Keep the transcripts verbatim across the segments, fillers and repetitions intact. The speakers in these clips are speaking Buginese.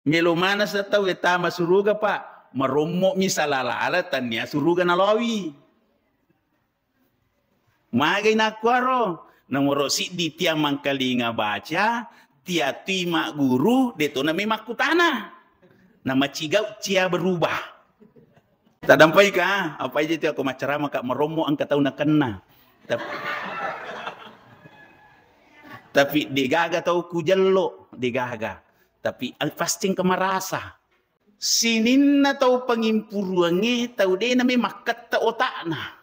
Melo manasa tau e tama suruga, Pak. Marommo mi salala-ala tannia suruga nalawi. Magai nakkuaro, nomoro siddi tia mangkalinga baca, tia tui magguru, deto name makkutana. Namacigau cia berubah. Tadampai ka, apa aja itu aku macarama ka marommo engka tau nakenna. Tapi, tapi degaga tau kujello, degaga. Tapi pasti engka marasa. Sininna tau pangimpuruangnge tau de name makketta otakna.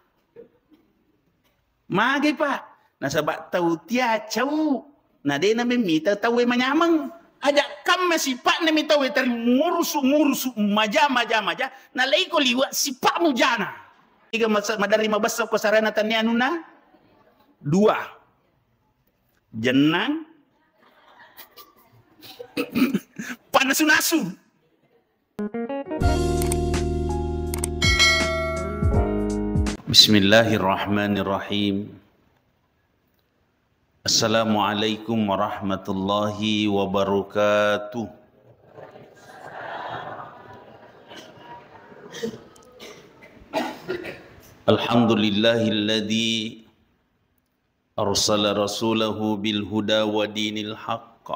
Magai, Pak. Nasaba tau tia cau na de name mita tau e manyameng. Aja kamma sipakna mi tau e teri murusu-murusu maja-maja-maja, naleiko liwa sipak mujana. Iga masa-, maderri mabessa ko sarana tannia anunna? Dua. Jennang. Panasu-nasu. Bismillahirrahmanirrahim. Assalamualaikum warahmatullahi wabarakatuh. Alhamdulillahilladzi arsala rasulahu bil huda wa dinil haqq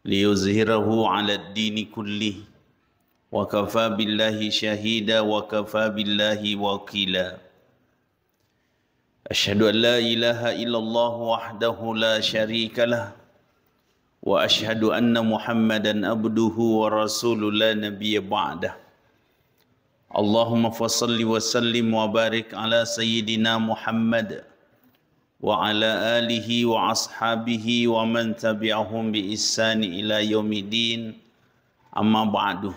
liyuzhirahu 'alad dini kullih wa kafa billahi syahida wa kafa billahi wakila. Asyhadu an la ilaha illallah wahdahu la syarika lah, wa asyhadu anna Muhammadan abduhu wa rasuluh la nabiyya ba'dah. Allahumma fasalli wa sallim wa barik ala sayyidina Muhammad wa ala alihi wa ashabihi wa man tabi'ahum bi ihsani ila yaumiddin. Amma ba'du.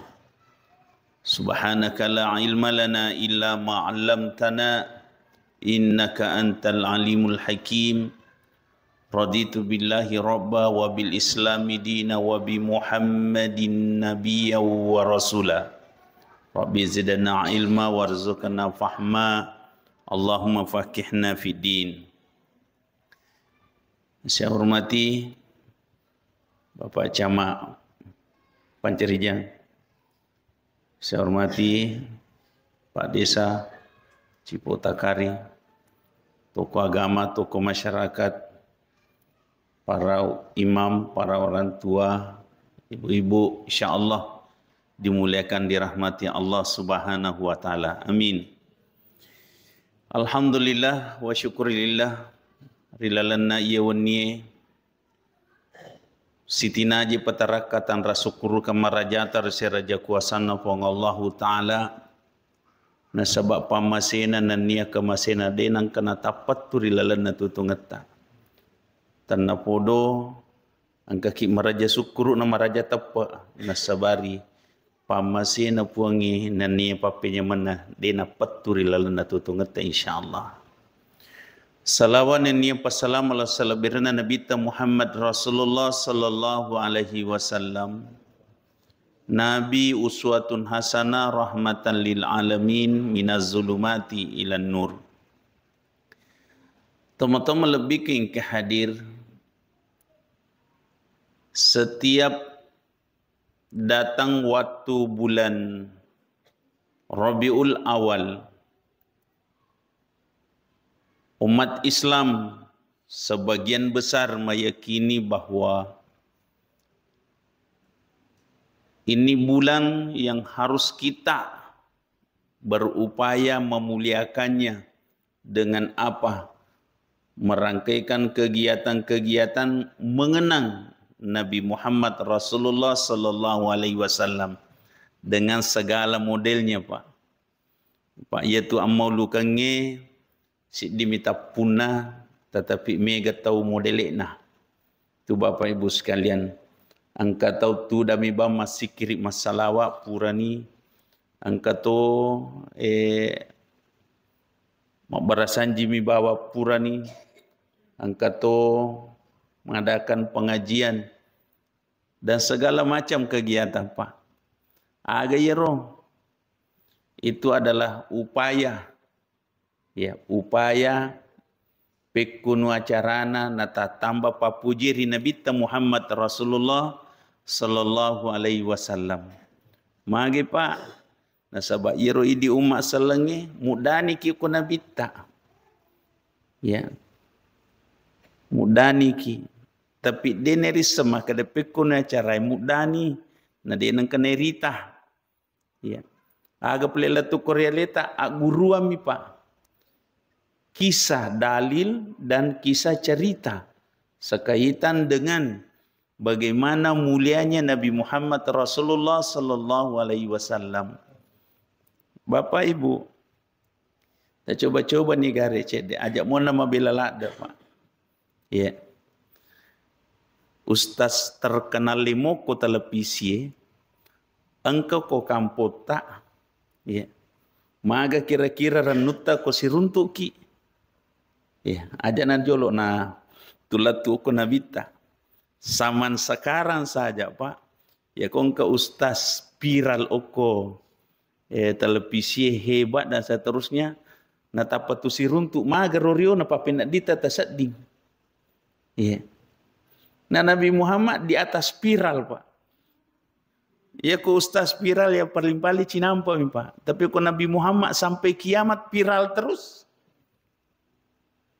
Subhanaka la ilma lana illa ma 'allamtana, innaka antal alimul hakim. Raditu billahi rabba wa bil islami dina wa bi Muhammadin nabiyya wa rasula. Rabbi zidna ilma warzuqna fahma. Allahumma faqihna fid din. Saya hormati Bapak Camat Pancarijang, saya hormati Pak Desa Cipotakari, tokoh agama, tokoh masyarakat, para imam, para orang tua, ibu-ibu, insya Allah dimuliakan, dirahmati Allah Subhanahu wa Ta'ala. Amin. Alhamdulillah wa syukurillah, ri lalenna iya wennie sitinaji patarakka tanra sukkurukeng marajata ri seraja kuasanna Puang Allahu Ta'ala, nasaba pammasena nennia kemasena de nengka natappettu ri lalenna tutungetta. Tennapodo engkaki maraja sukkuru na maraja teppe, nasabari pammasena Puangnge nennia pappenyamenna de napettu ri lalenna tutungetta, insyaallah. Salawa nennia passalama la salabberenna Nabitta Muhammad Rasulullah sallallahu alaihi wasallam. Nabi uswatun hasanah rahmatan lil alamin minaz zulumati ilan nur. Teman-teman lebih ke hadir setiap datang waktu bulan Rabiul Awal, umat Islam sebagian besar meyakini bahwa ini bulan yang harus kita berupaya memuliakannya dengan apa? Merangkaikan kegiatan-kegiatan mengenang Nabi Muhammad Rasulullah sallallahu alaihi wasallam dengan segala modelnya, Pak. Pak, iyatu ammaulukengnge siddi mi tappunna, tetapi mega tau modele'na. Tu Bapak Ibu sekalian, engka tau tudami bang massikiri massalawa purani, engka to, eh, mabbarasanji mi bawa purani, engka to mengadakan pengajian dan segala macam kegiatan, Pak. Aga iyaro? Itu adalah upaya, ya, upaya pekkunu acarana natattamba pappuji ri Nabitta Muhammad Rasulullah sallallahu alaihi wasallam. Magi, Pak? Nasaba iyaro idi umma sellengnge, muddaniki ko nabitta. Ya. Muddaniki. Tapi de nerisseng makkeda pekko na acarai muddani, na de nengka nerita. Ya. Aga pole lettu ko rialeta, agguruammi, Pak. Kisah dalil dan kisah cerita sekaitan dengan bagaimana mulianya Nabi Muhammad Rasulullah sallallahu alaihi wasallam. Bapak Ibu, tacoba-coba ni gare cedde, aja mona mabela ladde, Pak. Iya. Ustaz terkenal limo ko televisi, engka ko kampotta, iya. Maga kira-kira rennutta ko siruntuki. Iya, aja na jolo na tulattu ko nabitta. Zaman sekarang saja, Pak. Ya, ko engka ustaz viral okko, eh, televisi hebat dan seterusnya, natappa tu siruntu, maga ro rio na pappeneddita tasedding. Iya. Nah, Nabi Muhammad di atas viral, Pak. Ya, ko ustaz viral ya paling-paling cinampa mi, Pak. Tapi ko Nabi Muhammad sampai kiamat viral terus.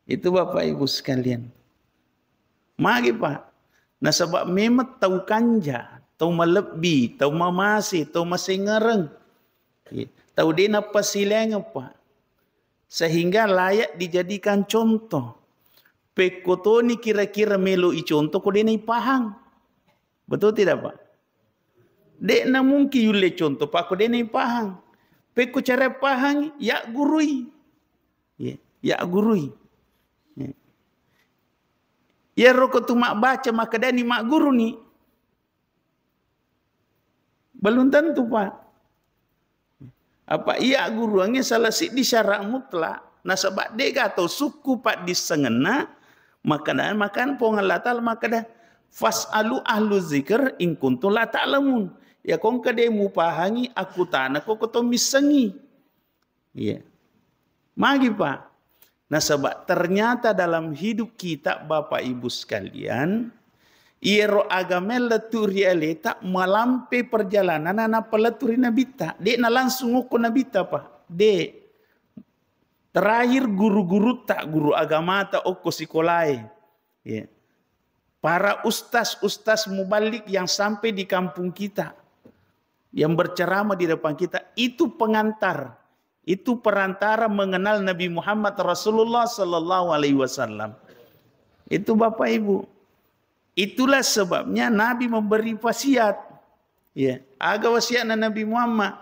Itu Bapak Ibu sekalian. Magi, Pak? Nasaba memang tau kanja, tau malebbi, tau mamase, tau masengereng. Iya. Tau de nappasilaingeng, Pak. Sehingga layak dijadikan contoh. Pekko toni kira-kira melo icontoh ko de naipahang. Betul tidak, Pak? De na mungkin yulle contoh, Pak, ko de naipahang. Pekko cara pahang, ya gurui. Ya, ya gurui. Ya. Iyaro ko tu mabbaca makkedani magguruni. Belum tentu, Pak. Apa iya gurungnge salah siddi syarat mutlak. Nasaba de ga tau sukku paddissengenna, makkeda, makkeda Puang Allah Ta'ala makkeda, "Fas'alu ahlu zikr in kuntum la ta'lamun." Ya, ko engka de mupahangi, akkutana ko, ko to missengi. Iya. Magi, Pak? Nasaba ternyata dalam hidup kita, Bapak Ibu sekalian, iyaro agama lettu ri aleta malampe perjalanan nappa lettu ri nabitta. De na langsung okko nabitta, Pak. De. Terakhir guru-gurutta, guru agamata okko sikolae. Ya. Para ustaz-ustaz muballig yang sampai di kampung kita, yang berceramah di depan kita, itu pengantar, itu perantara mengenal Nabi Muhammad Rasulullah sallallahu alaihi wasallam. Itu Bapak Ibu. Itulah sebabnya Nabi memberi wasiat. Ya, aga wasiatna Nabi Muhammad?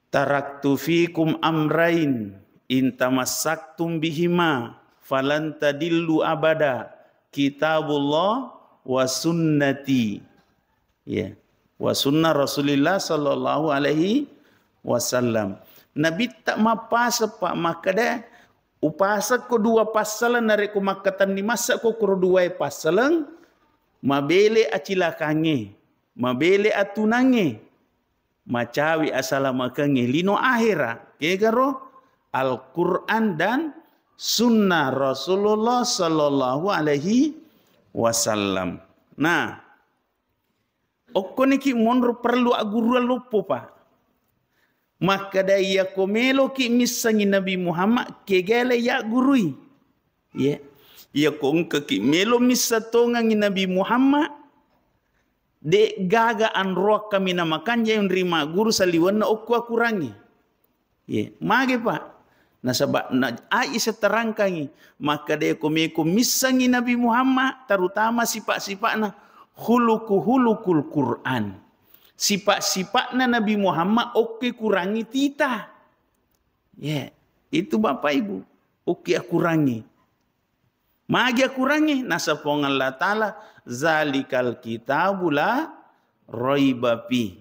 "Taraktu fikum amrain in tamassaktum bihima falan tadillu abada, kitabullah wa sunnati." Ya. Wa sunnah Rasulillah sallallahu alaihi wasallam. Nabitta mappaseppa makkeda, "Upasekko dua passaleng, narekko makkatenni massakko kuro duae passaleng, mabele acilakangnge, mabele atunangnge, macawe asalamakengnge lino ahera." Kegaro Al-Quran dan sunnah Rasulullah sallallahu alaihi wasallam. Nah, okkoniki monro perlu agguruan loppo, Pak. Makkeda, iyako meloki missengi Nabi Muhammad, kegale yaggurui. Ye. Iyako engkaki melo misseng tongengi Nabi Muhammad, de gaga anroang kaminang makanjai unri magguru saliwenna okko akurangnge. Ye, mage, Pak? Nasaba na Aisyah terangkangi, makkeda ko meko missengi Nabi Muhammad, terutama sifat-sifatna, khuluquhu khuluqul Quran. Sifat-sifatna Nabi Muhammad okke kurangi tita. Ye, itu Bapak Ibu, okke akurangi. Magi akurangi? Nasa Puang Allah Ta'ala, "Zalikal kitabu la raiba fi."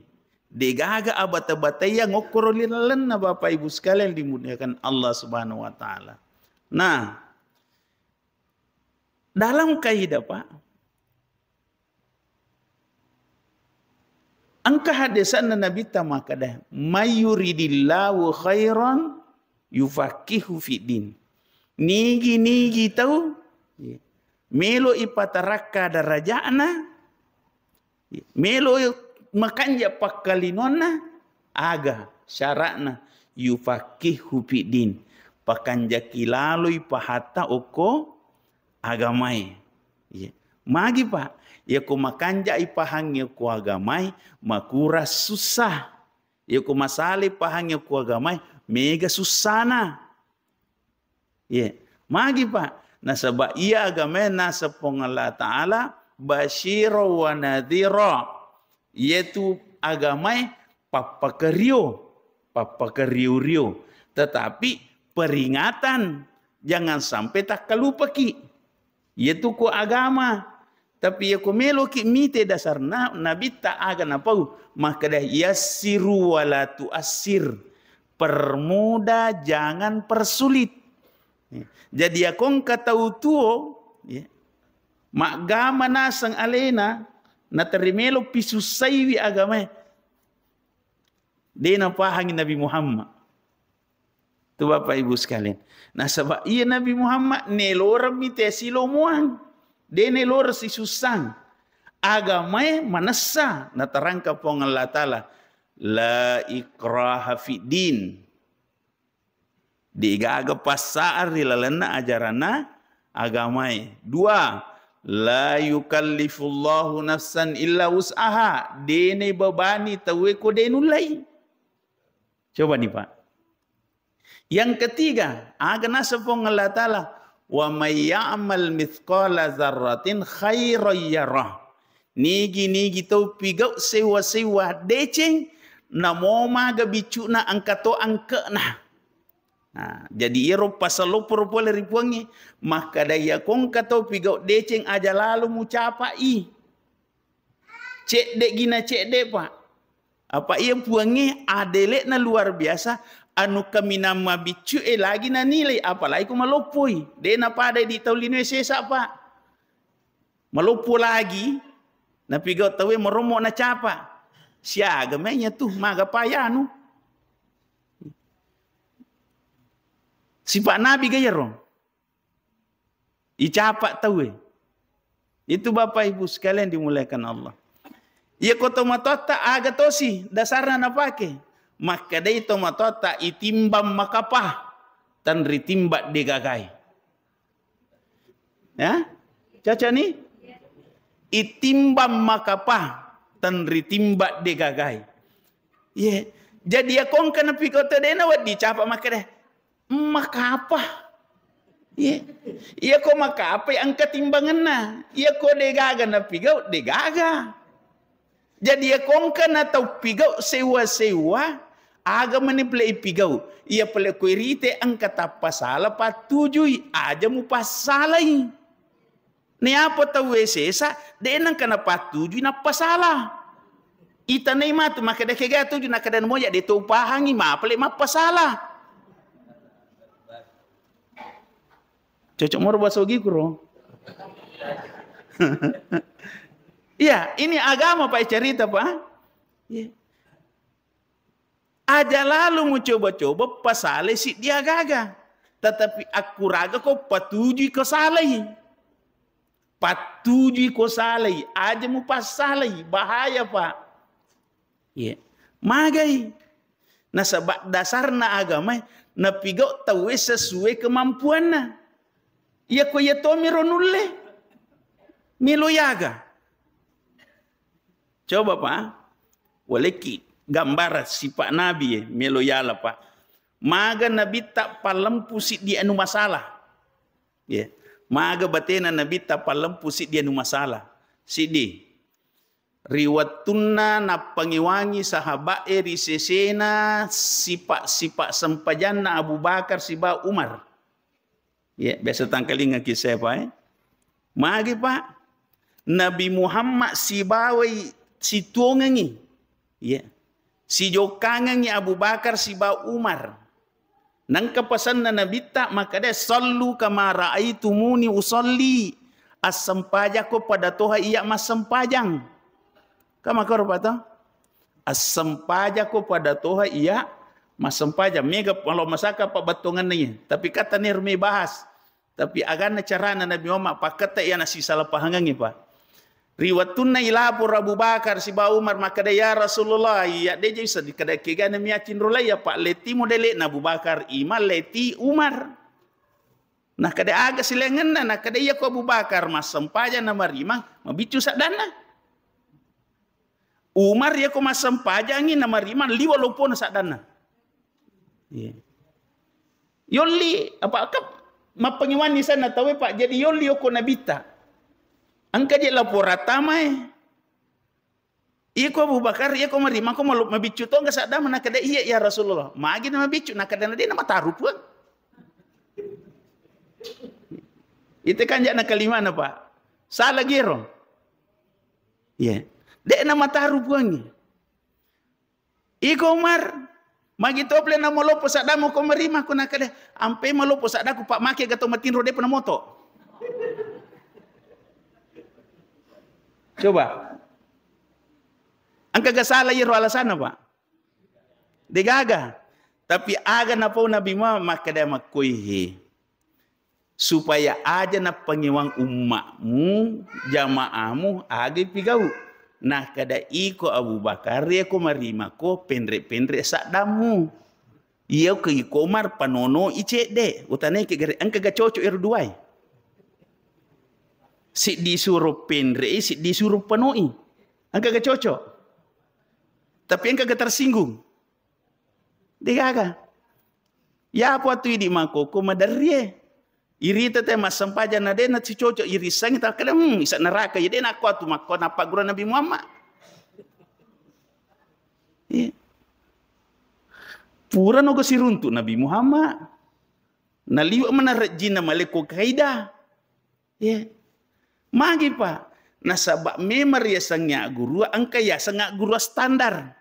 Degaga abata-bataiang okkoro ri lalenna, Bapak Ibu sekalian dimuliakan Allah Subhanahu wa Ta'ala. Nah, dalam kaidah, Pak, engka hadesanna Nabitta makkeda, "May yuridillahu khairan yufaqihu fiddin." Nigi-nigi tau, Melo ipatarakka daraja'na, melo makanja pakkalinonna, aga syaratna? Yufaqihu fiddin, pakanjaki laloi pahatta okko agamae. Iya. Magi, Pak? Yako makanjai pahangnge ko agamae, makura susah. Yako masalai pahangnge ko agamae, mega sussana. Iya. Magi, Pak? Nasaba iya agamae naseng Puang Allah Ta'ala basyira wa nadhira. Iyatu agamae pappakario, pappakario-rio. Tetapi peringatan, jangan sampai takkalupaki. Iyatu ko agama. Tapi yako meloki mite dasarna nabitta aga napau, makkeda yassiru wala tuassir. Permudah, jangan persulit. Jadi yako engka tau tuo, ya, maggama naseng alena, nateri melo pisussaiwi agamae. De napahangi Nabi Muhammad. Tu Bapak Ibu sekalian. Nasaba iya Nabi Muhammad neloremmi tesilomoang. De neloreng sisussang. Agamae manessa, natarangka Puang Allah Ta'ala. La ikraha fid din. Degaga passaan ri lalenna ajaranna agamae. Dua, la yukallifullahu nafsan illa wus'aha. Dene babani tauwe ko de nullai. Coba nih, Pak. Yang ketiga, aga naseng Puang Allah Ta'ala, wa may ya'mal mithqala dzarratin khairan yarah. Nigi-nigi tau pigau sewa-sewa deceng, namo maga bicuna engka to angke'na. Nah, jadi iyaro pasal loppo pole ri Puangnge, makkada iya ko engka tau pigau deceng aja lalo mucapai. Cedde gina cedde, Pak. Apa iya Puangnge adele'na luar biasa, anu kaminang mabiccu e lagi nanilai, apalagi ko maloppoi. De napada di tau linoe sesa, Pak. Maloppo lagi, napigau tauwe marommo nacapa. Siaga menya tu, maga payanu. Sifat Nabi ga iyaro? Icapa tauwe. Itu Bapak Ibu sekalian dimuliakan Allah. Iya ko tomatoatta aga tosi dasarna napake. Makkedai tomatoatta itimbang makapa, tanri timbang degagai. Ya? Cocok nih? Itimbang makapa, tenri timbang degagai. Ye. Jadi ya kongka napigau tedena waddi capa makkeda, "Makapa?" Ye. Iya ko makapa engka timbangenna. Iya ko degaga napigau, degaga. Jadi ya kongka na tau pigau sewa-sewa, aga mani pele ipigau. Iya pele ko irite engka tappa sala pattujui, aja mupassalai. Ni apa tau sesa, de nengka napattujui nappasala. Itanai matu, makkeda kega tuju, nakkeda moja de to upahangi, mapele mappasala. Cocok moro basogi kuro. Iya, ini agama, Pak, cerita, Pak. Iya. Aja lalu mucoba-coba pasale siddi agaga. Tetapi akkuraga ko patujui ko salai. Patujui ko salai, aja mupassalai, bahaya, Pak. Iya. Magai. Nasaba dasarna agamae napigau tauwe sesuai kemampuanna. Iya ko iya tomiro nulle. Melo yaga. Coba, Pak. Walekki gambaran sifat Nabi, eh, melo yala, Pak. Maga Nabitta pallempu siddi anu masalah. Ya. Maga batena Nabitta pallempu siddi anu masalah. Siddi. Ri wettunna nappangewangi sahaba'e ri sesena sipa-sipa sempajanna Abu Bakar siba Umar. Ya, biasa tangkalinga kisah, Pak, eh. Magi, Pak? Nabi Muhammad sibawai situongengi. Ya. Sijokkangengi Abu Bakar siba Umar. Nengka pasanna Nabitta makkeda, "Sallu kama raaitumuni usalli." Assempajako pada toha iya massempajang. Ka makkoro, Pak, to? Assempajako pada toha iya massempajang. Mega palo masaka pabbattongenna iya. Tapi kata ner me bahas. Tapi aganna carana Nabi Muhammad pakketta iya nasisalapahangeng, Pak. Ri wettunna ilapor Abu Bakar sibawa Umar makkeda, "Ya Rasulullah, iya de' je bisa dikeda kegana miyacinro laiya, Pak, leti modele'na Abu Bakar, imang leti Umar." Nakkeda, "Aga silaingenna?" Nakkeda, "Iya ko Abu Bakar massempajang na marimang, mabiccu saddanna. Umar iya ko massempajangi na marimang liwa lompona saddanna." Iya. Yolli, apa, kap-, mappengiwanni sanna tauwe, Pak, jadi yolli yoko nabitta. Engka je laporan tamae. Iko Abu Bakar, iya ko marimang, ko malu-, mabiccu tongga saddammu? Nakkeda, "Iya, ya Rasulullah." Magi na mabiccu? Nakkeda, "Na de' na mataru, Puang." Ite kan jana kalimana, Pak. Salah gero. Iya. De' na mataru, Puang. Iko Umar, magi tople na maloppo saddamu ko marimang? Ko nakkeda, "Ampe maloppo saddaku, Pak, make ga to matinro de'pa na moto." Coba. Engka ga salah iyaro alasanna, Pak? Degaga. Tapi aga napau Nabi Muhammad makkeda makkoihi. Supaya aja napangewang ummakmu, jamaamu, aga ipigau. Nakkeda iko Abu Bakar, iya ko marimako penre-penre saddammu. Iya ko iko Umar panonoi cedde. Utanai ke gare, engka ga cocok ero duai? Siddi suro penre, siddi suro panoi. Engka ga cocok? Tapi engka ga tersinggung? Degaga. Ya apa tu idi makoko maderrie. Irita te massempajang na de' na cocok irissangi, takkeda, "Hmm, isa neraka ya de' nakko atu makko nappa guru Nabi Muhammad." Iya. Pura noga siruntu Nabi Muhammad. Naliwa mana rejjinna maleko kaida. Iya. Magi, Pak? Nasaba memang riasengnge aggurua, engka yaseng aggurua standar.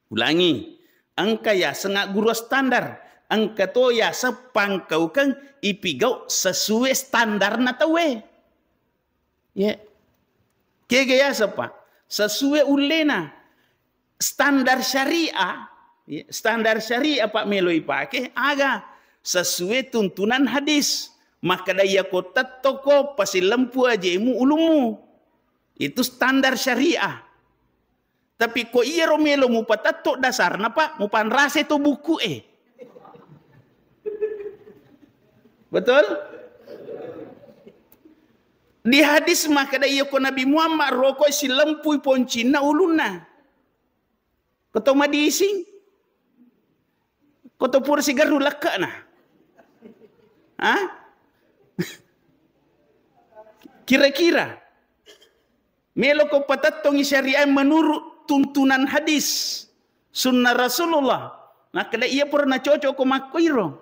Ulangi, engka yaseng aggurua standar, engka to yaseng pangkaukeng ipigau sesuai standarna tauwe. Ya. Kega yaseng, Pak? Sesuai ullena. Standar syariah, ya, standar syariah, Pak, melo ipake aga? Sesuai tuntunan hadis. Makkeda, "Iya ko tettoko pasilempu ajemu ulummu." Itu standar syariah. Tapi ko iyaro melo mupatetto dasarna, Pak, mupanrasai to buku e. Betul? Di hadis makkeda, "Iya ko Nabi Muhammad rokoi silempui poncinna ulunna." Ko to madising? Ko to pura sigerru lekke'na? Ha? Kira-kira Meloko patettongi syariah menurut tuntunan hadis, sunnah Rasulullah. Nakkeda iya pura nacocok ko makkoiro.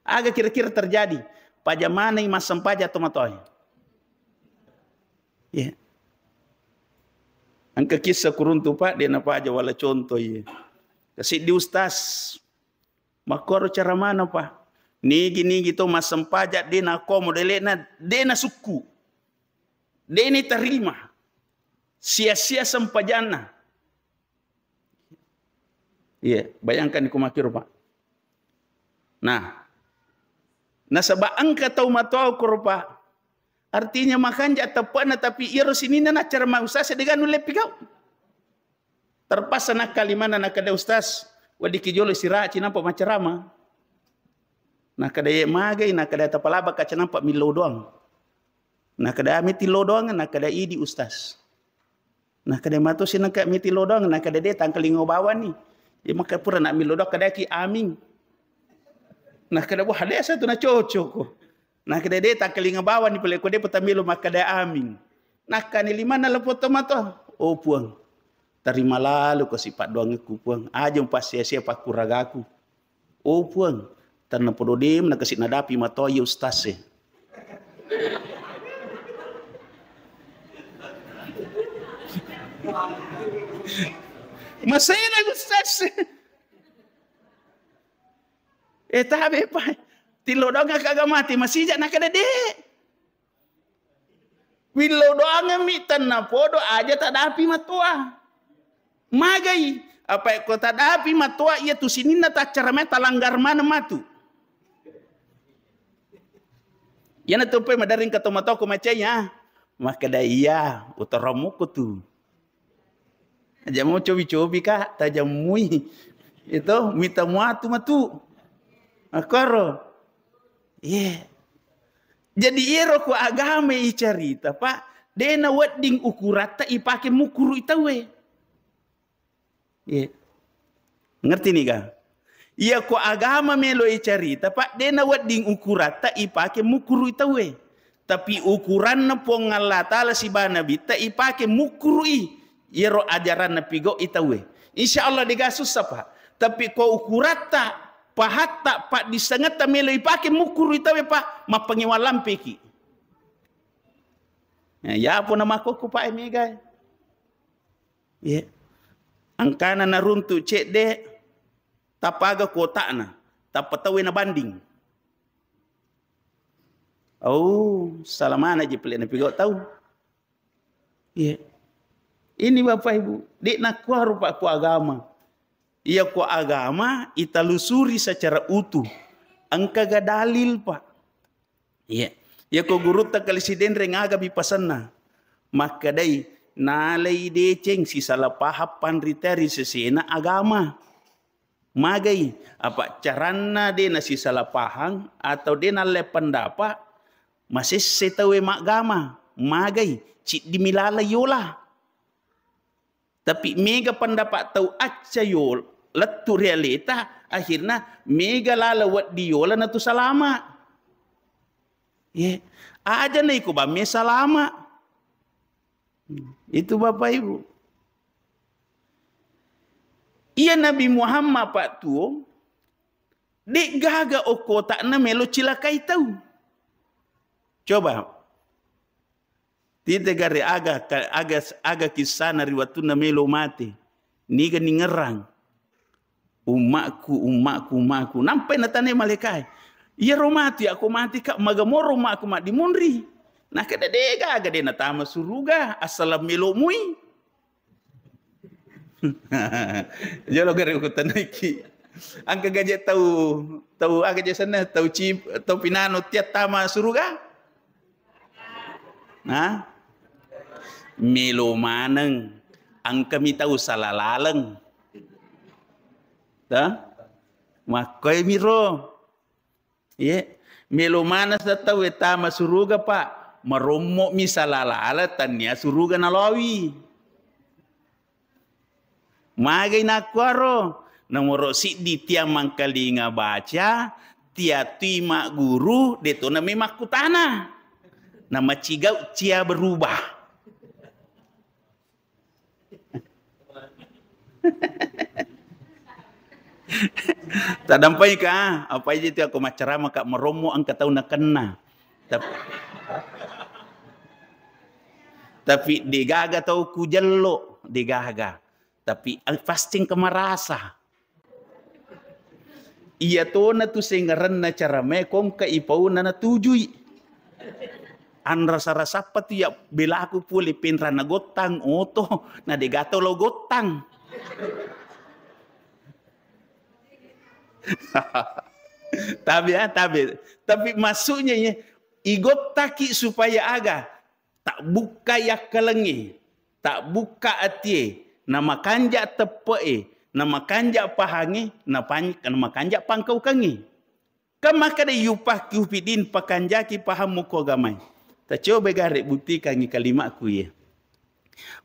Aga kira-kira terjadi? Pajamanai massempajang tomatoae. Iya. Engka kissa kuruntu, Pak, de napaja wala contoh, iya. Kasiddi ustaz, makkoro cara mana, Pak? Nigi-nigi to massempajang de nakko modele'na, de nasukku. De niterima. Sia-sia sempajanna. Iya, bayangkan ko makkiro, Pak. Nah, nasaba engka tau matoa koro, Pak. Artinya makanja teppe'na, tapi iyaro sininna naccara ma ustaz de gaga nulle pigau. Terpaksa nakkalimanna, nakkeda, "Ustaz, weddikki jolo istirahat ci, nampa maccarama." Nakkeda, "Ye magai?" Nakkeda, "Tapalabakka ca nampa millau doang." Nakkeda, "Ami tillau doang?" Nakkeda, "Idi, Ustaz." Nakkeda, "Matosi nengka miti lodong?" Nakkeda, "De, tangkalinga bawanni." Iya, maka pura na milodong kedaki, "Amin." Nakkeda, "Wah, de sa tu na cocok ko." Nakkeda, "De, tangkalinga bawanni pale ko de pa tamilo makkeda amin." Nakkani limanna lepo to mato, "Oh, Puang, tarima lalo ko sipaddoangekku, Puang. Aja mpassia-sia pakkuragaku." "Oh, Puang, tennapodo de nakasi nadapi matoa iya ustaz e." Masena ustaz e. Eh, tabe, Pak. Tilodong aga mati masija? Nakkeda, "De." Willau doangemmi tennapodo aja tadapi matoa. Magai? Apa ko tadapi matoa, iya tu sininna taccara mai talanggar maneng matu. Iyana tu pe maderring ka to matoko macai, ah. Makkeda, "Iya, utarommu ko tu." Aja mau cobi-cobi ka, tajammui. Itu mita muatu matu. Akkoro. Iya. Jadi iyaro ko agama icarita, Pak, de na wedding ukuratta ipake mukkuru i tauwe. Iya. Ngerti ni ga? Iya ko agama melo icarita, Pak, de na wedding ukuratta ipake mukkuru i tauwe. Tapi ukuranna Puang Allah Ta'ala siba Nabitta ipake mukkuru i. Iyaro ajaranna pigau i tauwe. Insya Allah de ga sussa, Pak. Tapi ko ukuratta, pahatta, paddissengetta melo ipake mukkuru i tauwe, Pak, mappangewang lampeki. Ya, ya pun nama koko, Pak, e mega. Iya. Angkana naruntu cedde, tappa aga kotakna, tappa tauwe nabanding. Oh, salamana je pele napigau tau. Iya. Ini Bapak Ibu, de nakkuaro, Pak, ko agama. Iya ko agama italusuri secara utuh. Engka ga dalil, Pak? Iya. Iya ko gurutta kali Sidenreng aga bi pasenna? Makkedai, nalai deceng sisala paham panrita ri sesena agama. Magai, apa caranna de nasisala pahang atau de nalle pendapat, masesse tauwe maggama. Magai, ciddi milala yola. Tapi mega pendapat tau acca yo lettu ri aleta, akhirna mega lala weddi yola natu salama. Ye, aja na iko bamme salama. Itu Bapak Ibu. Iya Nabi Muhammad, Pak, tuo, de gaga okkotakna melo cilakai tau. Coba. Tite gare aga, ka-, aga, aga kissana ri wattunna melo mate. Niga ningerrang. Ummaku, ummaku, ummaku. Nampai natanai malaikae. Iyaro matu ya ko mate ka, maga moro ummaku maddimunri. Nakeda de gaga de natama suruga, assalam melo mui. Jolo gare ko tanaiki. Angka gaje tau, tau aga je senna, tau cip, tau pinano tiap tama suruga. Nah, melo maneng, angkami tau sala laleng. Dah? Makkoi miro. Ye, melo maneng sa tau e tama suruga, Pak. Marommo mi sala laleng, tania suruga nalawi. Magai nakkuaro, nomoro siddi tia mangkalinga baca, tia tui magguru, de to name makkutana. Namacigau cia berubah. Tadampai ka, apa aja itu aku macerama ka merommo angka tau nakenna. Tapi, tapi degaga tau kujello, degaga. Tapi, eh, pasti engka marasa. Iya tona tu sengerenna caramae kongka ipauna natujui. Anrasa-rasappa tu ya belaku pole penrana gottang oto, na degato lo gottang. Tabe, ah, tabe. Tapi maksudnya ya, igottaki supaya aga? Tabbukka yakkalengnge, tabbukka atie, namakanja teppe'e, namakanja pahangnge, napan-, namakanja pangkaukengnge. Kan makkeda yupakki upidin pakanjaki pahammu ko agamai. Tacoba gare buktikangngi kalimatku ye.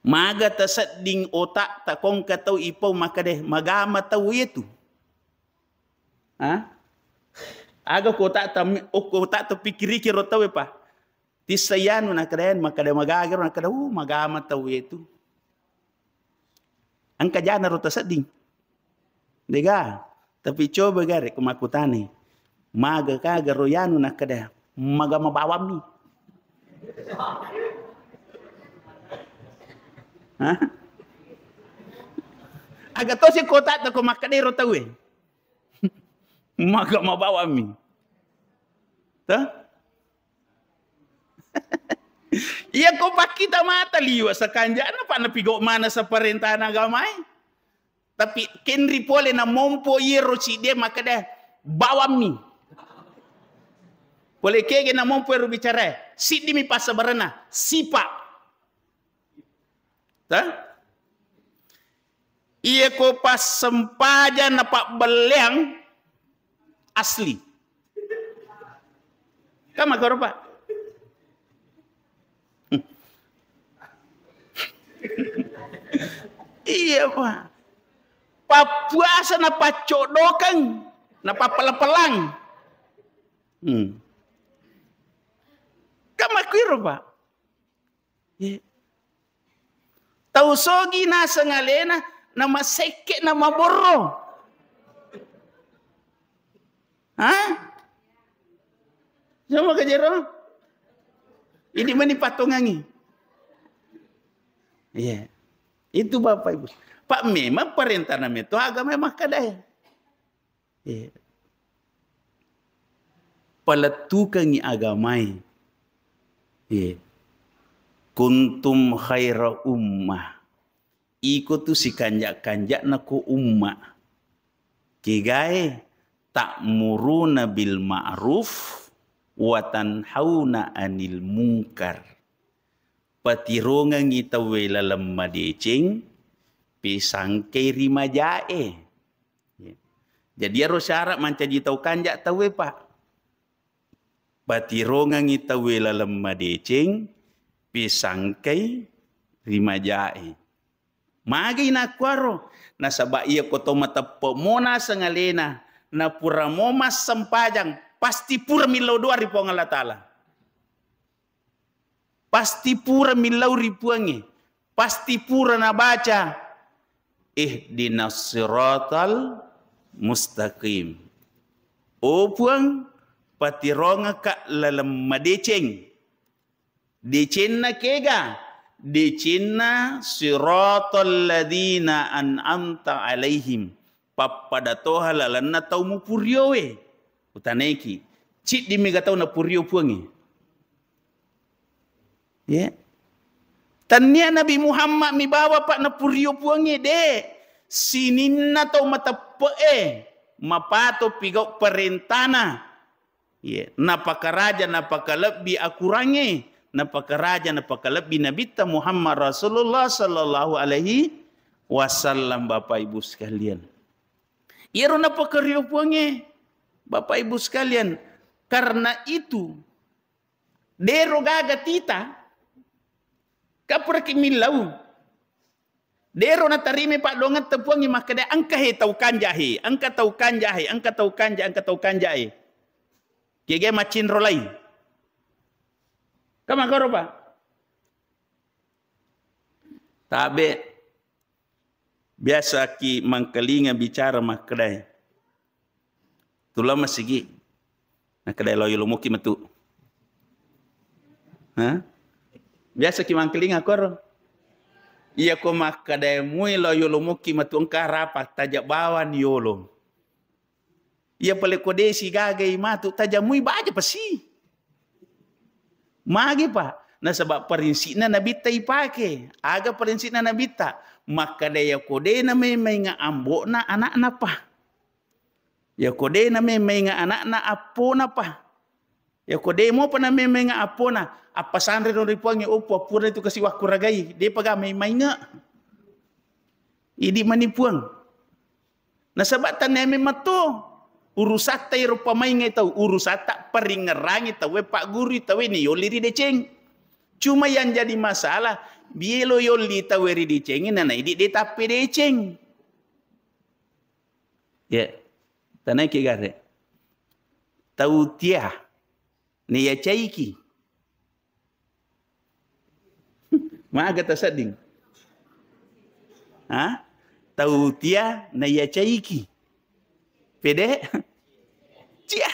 Maga tasedding otak takongka tau ipau makkeda magama tau yetu. Ha? Aga ko otak tam-, ko otak tapikiriki ro tau e pa. Tissai anu nakkeda, makkeda magagaro, nakkeda, "Uh, magama tau yetu." Engka jana ro tasedding. Dega, tapi coba gare ko makkutani. Maga kaga ro yanu nakkeda, magama bawammi. Hah? Aga tosi kota ko makkeda ro tau e. Magama bawammi. Tah? Iya ko pakkita mata liwa sakanjana pa napigau mana saparentana agamai. Tapi kenri pole na mompo iyaro sidde makkeda bawammi. Pole kege namompo ero bicarae, siddimi passabarenna, sipa. Ta? Iya ko passempajang na pabbelleang asli. Kan makkoro, Pak? Iya, Pak. Pappuasa na paccoddokeng, na pappelang-pelang. Hmm. Kan makkuiro, Pak? Iya. Tau sogi naseng alena, na masekke, na maborro. Hah? Sama kajero? Ini meni patongangi. Iya. Itu Bapak Ibu. Pak, memang parentana meto agama makkadae. Iya. Palettukengngi agamae. Iya. Kuntum khaira ummah. Iko tu sikanja-kanja'na ko umma. Kegae ta'muruna bil ma'ruf wa tanhauna 'anil munkar. Patirongengngi tauwe laleng madeceng, pisangkai ri majae. Jadi ero syarat mancaji tau kanja tauwe, Pak. Patirongengngi tauwe laleng madeceng, pisangkai ri majae. Magai nakkuaro? Nasaba iya ko to mateppe mo naseng alena, napura mo massempajang, pasti pura millau doa ri Puang Allah Ta'ala. Pasti pura millau ri Puangnge. Pasti pura nabaca, "Ihdinas siratal mustaqim." Oh Puang, patirongekka laleng madeceng. Decenna kega? Decenna siratal ladzina an'amta alaihim. Pappada toha lalenna tau mupuriowe. Utanaiki, ciddi mega tau napurio Puangnge? Ya. Tannia Nabi Muhammad mi bawa, Pak, napurio Puangnge, de. Sininna tau mateppe'e mapato pigau parentana. Iya, napakaraja, napakalebbi akurangnge, napakaraja, napakalebbi Nabitta Muhammad Rasulullah sallallahu alaihi wasallam, Bapak Ibu sekalian. Iyaro napakario Puangnge, Bapak Ibu sekalian. Karena itu, dero gaga tita, kapuraki millau. Dero natarima paddongetta Puangnge makkeda, "Engka he tau kanja he, engka tau kanja he, engka tau kanja, engka tau kanja he." Kege macinro lai. Kamakoro, Pak? Tabe, biasa ki mangkalinga bicara makkedai. Tulang masigi. Nakkedai lao yolomoki matu. Hah? Biasa ki mangkalinga koro. Iya ko makkedai mui lao yolomoki matu engka rapa taja bawang yolo. Iya pale ko desi gagai matu tajamui baja pasi. Magi, Pak? Nasaba parinsikna Nabitta ipake. Aga parinsikna Nabitta? Makkeda, iya ko de na memainga ambo'na, ana'na pa. Iya ko de na memainga ana'na, appona pa. Iya ko de mopa na memainga appona, appasanre ro ri Puangnge, "Oh Puang, pura itu kasi wakkuragai, depa ga memainga." Idi mani Puang. Nasaba tannia memang to urusatta iro pamaingnge tau, urusatta paringngerangi tauwe, paggurui tauwe, ni yolli ri deceng. Cuma yang jadi masalah, bielo yolli tauwe ri decengnge, nana idi de tappe deceng. Ya, tanai ki gare. Tau tia, ni yacaiki. Maga tasedding? Ha? Tau tia na yacaiki. Pede? Cia.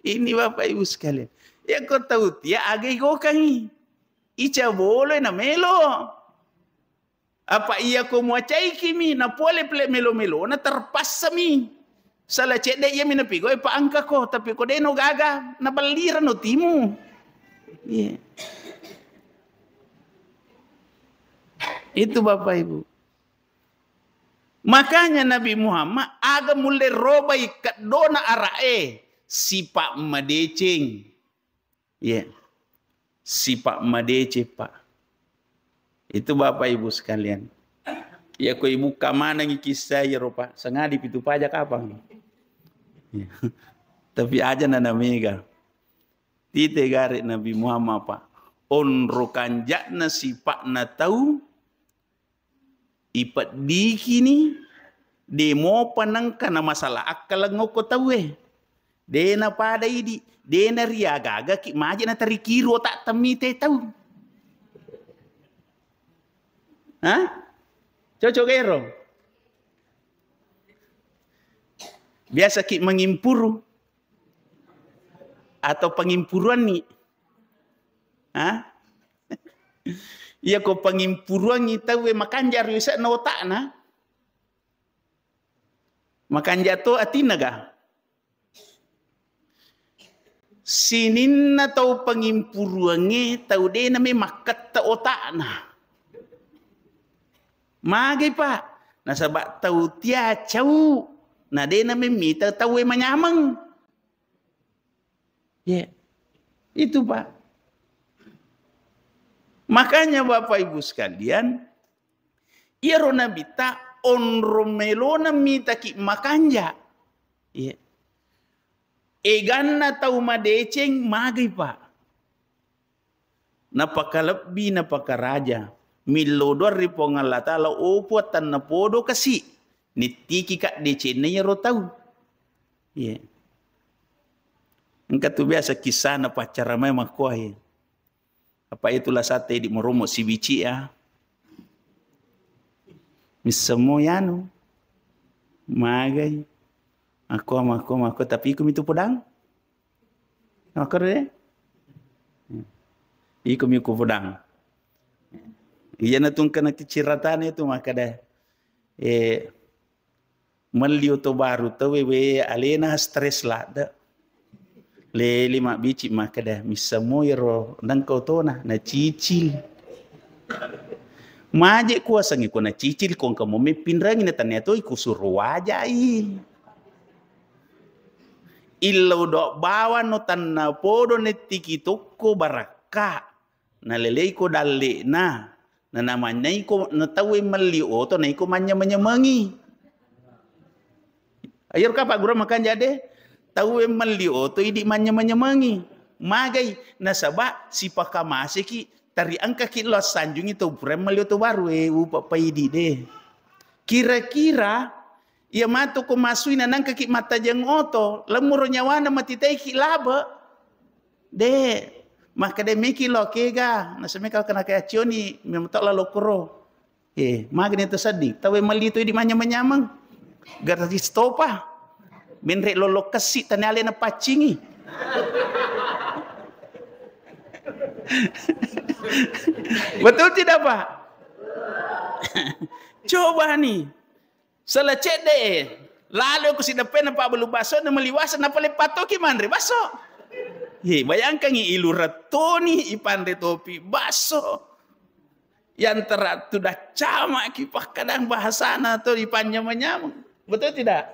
Ini Bapak Ibu sekalian. Ya ko tau tia aga igokangi. Ica bolo na melo. Apa iya ko muacaikimi, na pole pele melo-melona, terpassami. Sala cedde iyami napigau, pa engka ko, tapi ko deno gaga, naballirano timu. Iya. Itu Bapak Ibu. Makanya Nabi Muhammad aga mulle robai keddona ara'e. Sifat madeceng. Iya. Sifat madeceng, Pak. Itu Bapak Ibu sekalian. Ya, ko ibuka manengi kisah ya, Pak. Sengadi pitu paja kapang. Iya. Tapi aja nana mega. Tite gare Nabi Muhammad, Pak. Onro kanjakna sifakna tau, ipeddikini, de mopa nengka na masalah akkaleng okko tauwe. De na pada idi, de na riaga-agaki maje na tarikiru otak temmi te tau. Hah? Cocok ero? Biasa ki mengimpuru atau pengimpuruanni? Hah? Iya ko pengimpuruangi tauwe makanja ri use'na otakna. Makanja to atinna ga? Sininna tau pengimpuruangnge tau de name makketta otakna. Magai, Pak? Nasaba tau tia cau na de name mita tauwe manyameng. Ya. Itu, Pak. Makanya Bapak Ibu sekalian, iyaro Nabitta onrong melona mitaki makanja. Iya. Eganna tau madeceng magai, Pak. Napakalebbi, napakaraja. Millau doang ri Puang Allah Ta'ala, oh Puang, tannapodo kasi. Nittiki ka decenna iyaro tau. Iya. Engka tu biasa kisahna paccara mai makkuae. Apa itu la sate di moromo sibici ya. Missemo yanu. Magai. Makko, makko, makko, tapi iko mitu podang. Makko de. Iko miku podang. Iya na tungkana kiciratane itu makkada. Eh, Melli oto baru tauwe, we, alena stres ladde. Lele mabbici makkeda, missamo iyaro nengka otona, nacicil. Maje kuasengi ko nacicil, ko engka mo meppinrengi, na tania toi kusuro wajai. Illau do bawang no tanna podo nettiki tokko barakka. Naleleiko dalle'na, na, namanyaiko, na tauwe melli oto, naiko manyameng-nyamengi. Iyaro kapang gurang makanja de, tauwe melli oto idi manyameng-nyamengi. Magai, nasaba sipakamaseki, tariangkaki lo assanjungi tau pura melli oto baru, eh, upa paidi de. Kira-kira iya matu ko masui nanangkaki mattajeng oto, lemmuro nyawana matitaiki labe. De, makkeda meki lo kega, nasemeka kena kaya cioni, memang to lalo koro. Eh, magani to seddi, tauwe melli to idi manyameng-nyameng. Gratis topa. Menre lolo kessi tane alena paccingi. Betul tidak, Pak? Coba nih. Sala cedde, lalo ko sideppena pabbalu baso na maliwasa na pale patoki manre baso. He, bayangkangi ilu rettoni ipanre topi baso. Yantara tu daccamaki pakkadang bahasana to dipanyameng-nyameng. Betul tidak?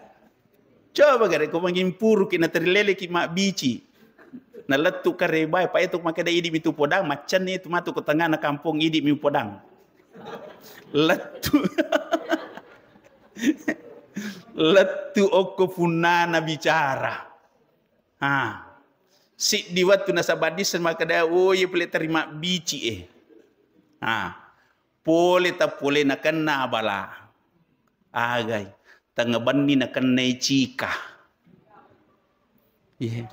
Coba gare ko mangimpuruki na terileleki mabbici. Nalettu karebae, paetu makkeda idi mitu podang, maccenni tu matu ko tengana kampong idi mi podang. Lettu. Lettu okko punnana bicara. Ha. Siddi wettu nasaba disseng makkeda, oh, iya pole terima bici e. Ha. Pole tappole nakenna abala. Agai. Tengnga benni nakennai cika. Iya.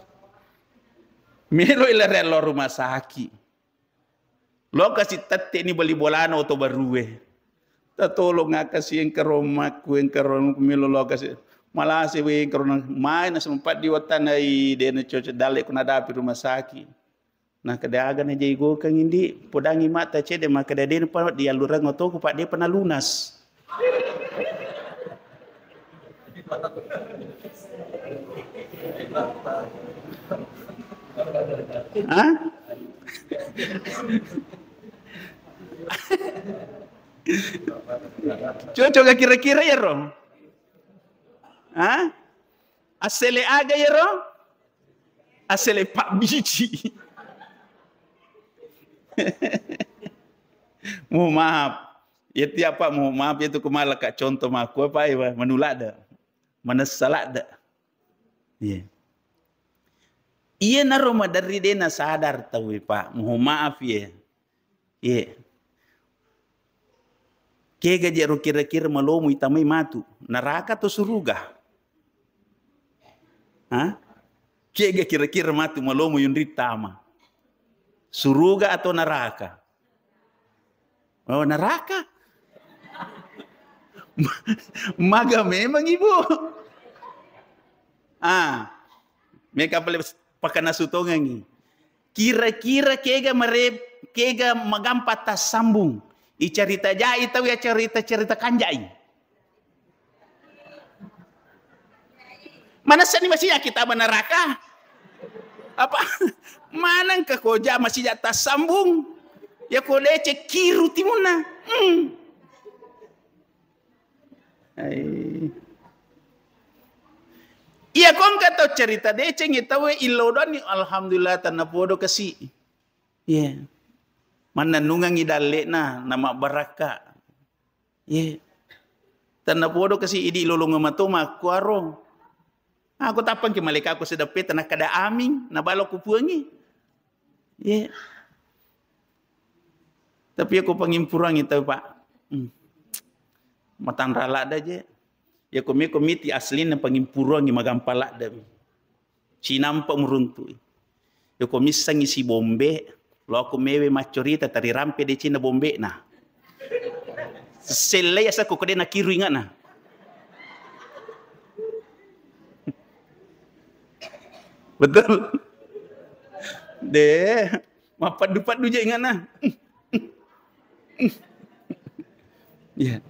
Melo ilare lo rumah sakit. Lokasi tette ni bali bolana oto barue. Tatolong akasi engka romakku, engka romakku melo lokasi. Malase we engka rona mai na sempat di watanai dena cocok dalle kuna dapi rumah sakit. Nah, keda aga na jai gokeng indi, podangi mata cede makkeda de pa diallureng otoku, Pak, de pa nalunas. Hah? Cocok gak kira-kira ya, Ro? Hah? Asele aga ya, Ro? Asele pabbici. Mohon maaf. Ya tiap, Pak, mohon maaf, itu ku malaka contoh makku apa, Iwa, manulada. Manessa ladda. Iya. Iyanaro maderri de nasadar tauwe, Pak. Mohon maaf, ya. Iya. Kega jero kira-kira malomo itamai matu? Neraka atau suruga? Hah? Kega kira-kira matu malomo yunri tama? Suruga atau neraka? Oh, neraka. Maga memang, Ibu. Ah, meka pale pakanasu tongengi. Kira-kira kega mere-, kega magampa tassambung. Icarita jai tau ya cerita-cerita kanjai. Manessani masih kita neraka? Apa? Maneng ke koja masih tassambung? Ya ko deceng kiru timunna. Hmm. Ai. Iya, ko engka tau cerita deceng, tau illo doanni, alhamdulillah, tennapodo kasi. Iya. Mannennungangi dalle'na, namabbarakka. Iya. Tennapodo kasi idi lolongeng mato makkuaro. Aku tappangki malaikaku sedeppe, tanakkada amin, nabalo ku puangi. Iya. Tapi aku pangimpurangi tau, Pak. Hmm. Matanra ladda je. Ya ko meko miti aslinna pangimpurangi magampa ladda. Cinampa muruntu. Ya ko missangi si bombe, lo aku mewe maccorita tari rampe de cina bombe na. Sellei asa ko kode nakiru ingana. Betul. De, mappaddu-paddu je ingana. Iya.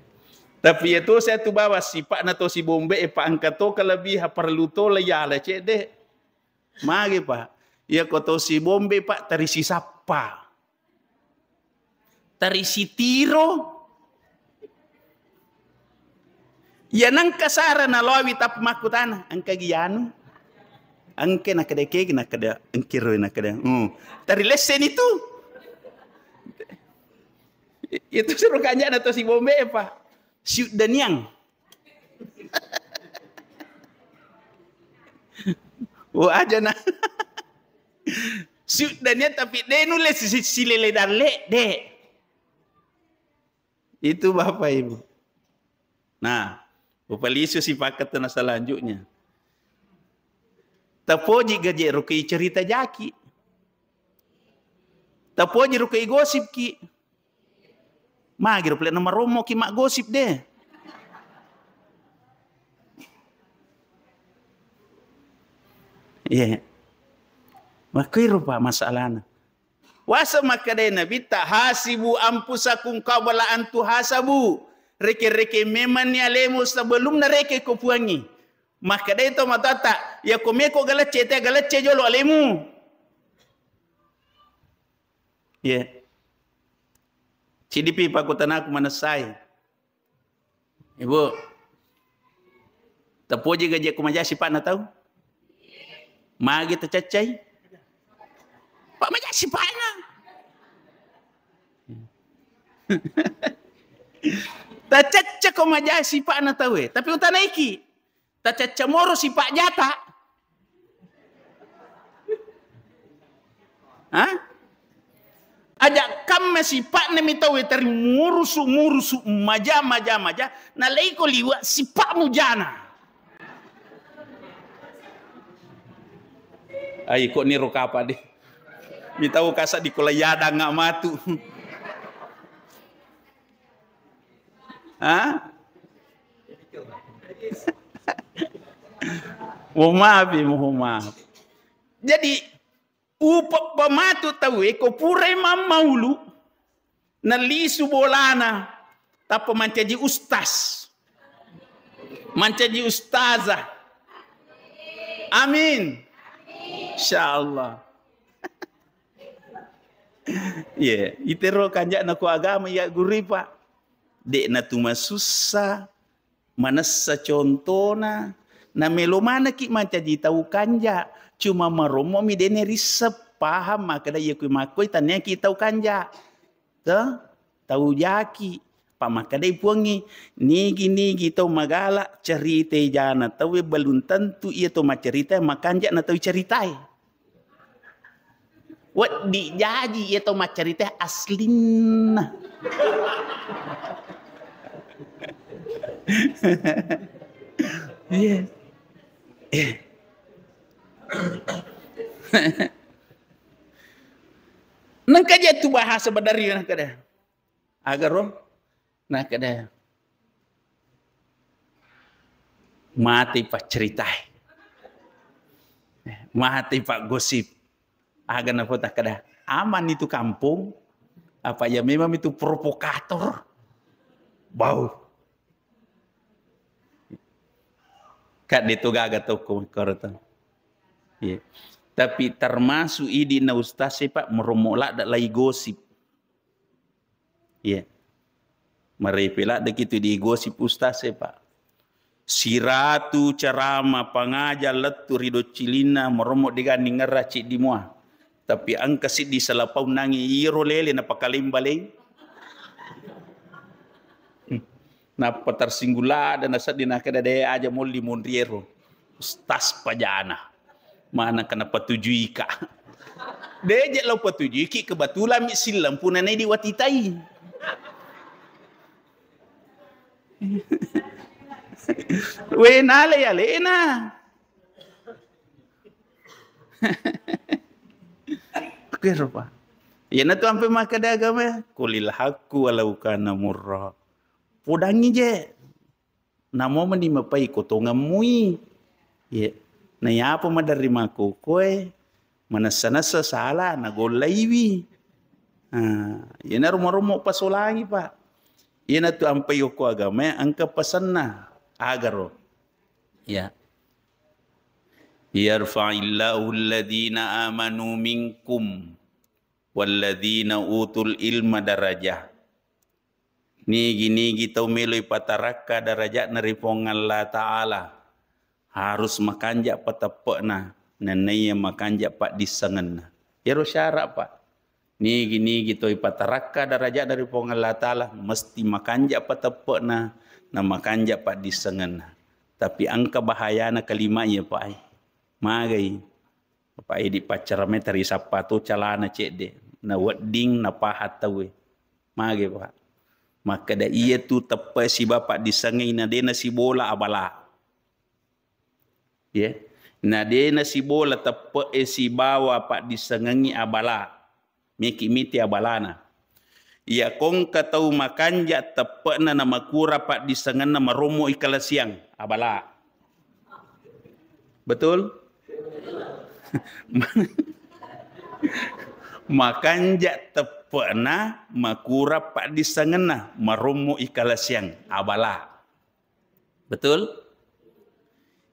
Tapi ya to saya tu bawa sipakna to si bombe e, Pak, engka to kelebihan, perlu to le yala cedde. Magi, Pak. Iya ko to si bombe, Pak, tari sisappa. Tari sitiro. Iya nangka sara naloawi tappa makkutana, engka gi anu? Engke nakkeda kegi nakkeda engkiro nakkeda. Hmm. Tari lesseni tu. Itu seru kanjana to si bombe, Pak. Siuddaniang. Oh, aja na. Siuddaniang tapi de nulle si, si, silele dalle, de. Itu Bapak Ibu. Nah, upalisu sipakatena selanjutnya. Tapoji gaje ruki cerita jaki. Tapoji ruki gosip ki. Magi ro pale namarommo ki maggosip de. Iya. Makkuiro, Pak, masalahna. Wasa makkadai Nabitta, "Hasibu anfusakum qabla an tuhasabu." Reke-reke memanni alemu sebelumna reke ko puangi. Makkadai to matoatta, "Ya ko meko galecce te, galecce jolo alemu." Iya. Cidipi pakkutanaku manessai. Ibu, tapoji gaje ko maja sipa'na tau? Magi tacaccai? Pak, maja sipa'na. Tacacca ko maja sipa'na tau e, tapi utanaiki. Tacacca moro sipa' jata. Hah? Aja kamma sipa'na mi tau e teri murusu, murusu, maja, maja, maja, naleiko liwa sipa' mujana. Ai, ko niro kapa de. Mi tau kasa di kola yadang matu. Hah? Mohon maaf ya, mohon maaf. Jadi, upeppa matu tauwe ko purai mammaulu, nalisu bolana, tappa mancaji ustaz. Mancaji ustazah. Amin. Insyaallah. Iya, itero kanja'na ko agama iya gurui, Pak. De'na tu masussa, manessa contona, namelo manekki mancaji tau kanja, Cuma marommo'mi dene risseng paham makkeda iya kui makkoi tanniaki tau kanja. Te? Tau jaki. Pa makkedai puangngi, nigi-nigi tau magala cerita jana tauwe belum tentu iya tau maccerita makanja na tau ceritae. Wedding jaji iya tau maccerita aslinna. Iya. Eh. Nengka je tu bahasa badari nakkeda. Agaro nakkeda. Mate pa ceritae. Mate pa gosip. Aga napo takkeda, aman itu kampung? Apa ya memang itu provokator? Bau. Kak, de to gaga toko koro to. Iya. Tapi termasuk idi na ustaz e, Pak, meromo ladda lai gosip. Iya. Marepe ladde kitu di gosip ustaz e, Pak. Siratu carama pangaja lettu ri doccilinna marommo deganni ngerra ciddi mua. Tapi engka siddi salapau nangi iro lele napakalembaleng. Nappa tersinggung ladde nasedding nakkeda de aja molli monri ero. Ustaz pajana. Manakka napatujuika. Deje lo patujuiki kebetulan mi sillempu nanai diwatitai. Wena le alena. Kero, Pak. Iyana tu ampe makkeda agama, kulil haqqu walau kana murra. Podangi je. Namo meni mapai ko tongeng mui. Ye. Na yapa maderri makokoe, manessa-nessa sala, nagollaiwi. Ah, iyana romo-romo pasolangi, Pak. Iyana tu ampai okko agama engka pasenna. Agaro. Ya. Yarfa'illahu alladhina amanu minkum walladzina utul ilma darajah. Nigi-nigi tau melo ipatarakka darajatna ri Puang Allah Ta'ala, harus makanja pateppe'na, nenniya makanja paddissengenna. Iyaro syarat, Pak. Nigi-nigi tau ipatarakka darajatna ri Puang Allah Ta'ala, mesti makanja pateppe'na, na makanja paddissengenna. Tapi engka bahayana kalima iya, Pak, ai. Magai. Apa idi paccaramai teri sappa to calana cedde, na wedding napaha tauwe. Mage, Pak. Makkeda iya tu teppe siba paddissengengi na dena sibola abala. Ye. Na dena sibola teppe e sibawa paddissengengi abala. Meki miti abalana. Iya kongka tau makanja teppe'na na makura paddissengenna marommo ikalasiang abala. Betul? Makanja teppe'na makura paddissengenna marommo ikalasiang abala. Betul?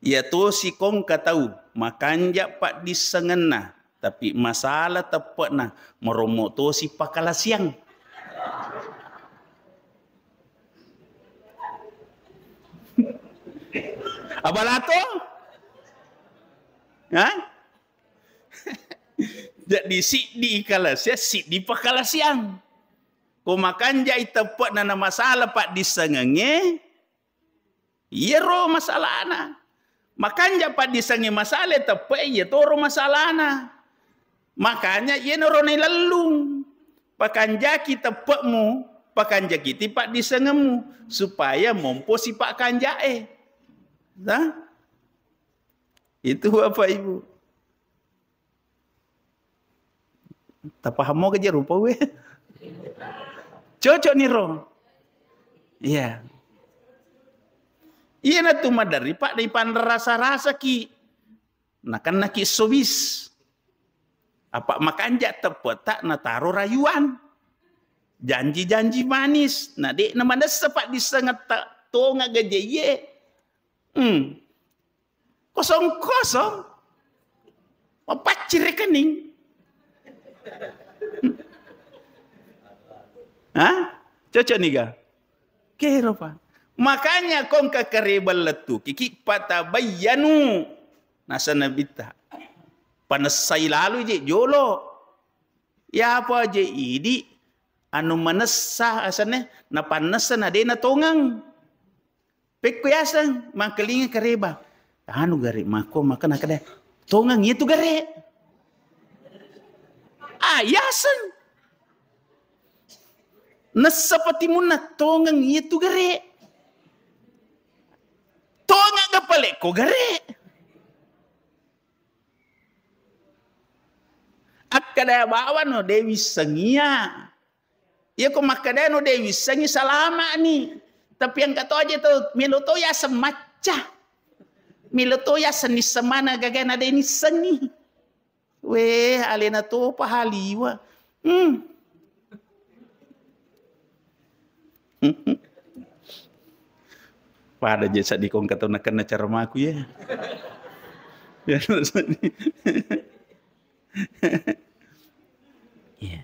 Iya tosi kongka tau makanja paddissengenna, tapi masala teppe'na marommo tosi pakalasiang. Abala to? Ha? Jadi siddi ikalasiang, siddi pakalasiang. Ko makanjai teppe'na na masala paddissengengnge, iyaro masalana. Makanja paddissengnge masala teppe'e, iya toro masalana. Makanya iyanaro nailellung. Pakanjaki teppe'mu, pakanjaki ti paddissengemmu, supaya mompo sipakkanjae. Nah, itu Bapak Ibu. Tapahammo gaja rupa we. Cocok niro. Iya. Iya na tu maderri, Pak, daripada rasa-rasa ki. Nakennaki sobis. Apa makanja teppe'ta nataro rayuan. Janji-janji manis. Na de na manessa paddissengetta tonga gaja iye. Hmm. Kosong-kosong. Mapaccing rekening. Hah? Cocok niga? Kero, Pak. Makanya kongka karebang lettu kiki patabayyanu. Nasa Nabitta. Panessai lalo je jolo. Yapa je idi anu manessa asenna, napannessa na de natongeng. Pekko yaseng, mangkalinga kareba. Anu gare mako maka nakada, "Tongeng iya tu gare." Ah, yaseng. Nessa patimunna, "Tongeng iya tu gare." Tongeng ga palekko gare. Akkada bawang no de wissengi iya. Iya ko makkada no de wissengi, salama'ni. Tapi engka to aja to, melo to yaseng macca. Melo to yaseng nisseng mana gagana de nissengi. Weh, alena topa haliwa. Hmm. Pada je seddi kong katau nakenna cara maku ya. Ya, seddi. Iya.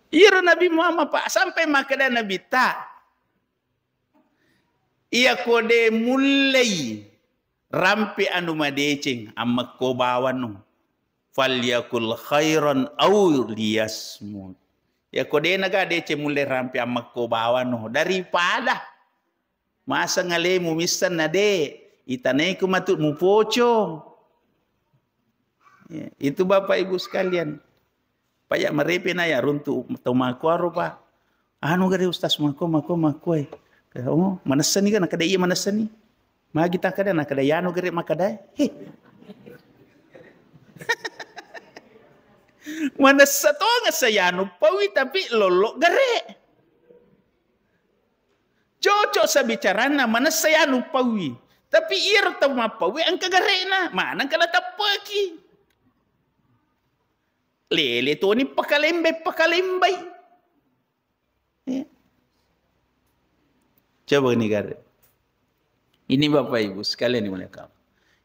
Iyaro Nabi Muhammad, Pak, sampai makkeda Nabi ta, iya ko de mullei rampe anu madeceng, ammekko bawang no. Falyakul khairan aw liyasmut. Iya ko de naga deceng mullei rampe, ammekko bawang no. Daripada Masa ngalemu missenna de, itanaiku matu mupoco. Ya, itu Bapak Ibu sekalian. Paya marepe na ya runtu tau makuaro, Pak. Anu gare Ustaz mako, mako, mako, eh. Oh, manessani kan? Nakada iya manessani. Magi takada, nakada yanu gare makada. Heh. Manessa tonga sayanu pawi tapi lollo gare. Cocok sabicaranna, manessa yanu pawi. Tapi iyaro tau mappawi engka gare'na, maneng kala tappaki. Lele toni pakalembai-pakalembai. Ya. Coba ini gare. Ini Bapak Ibu sekalian dimuliakan.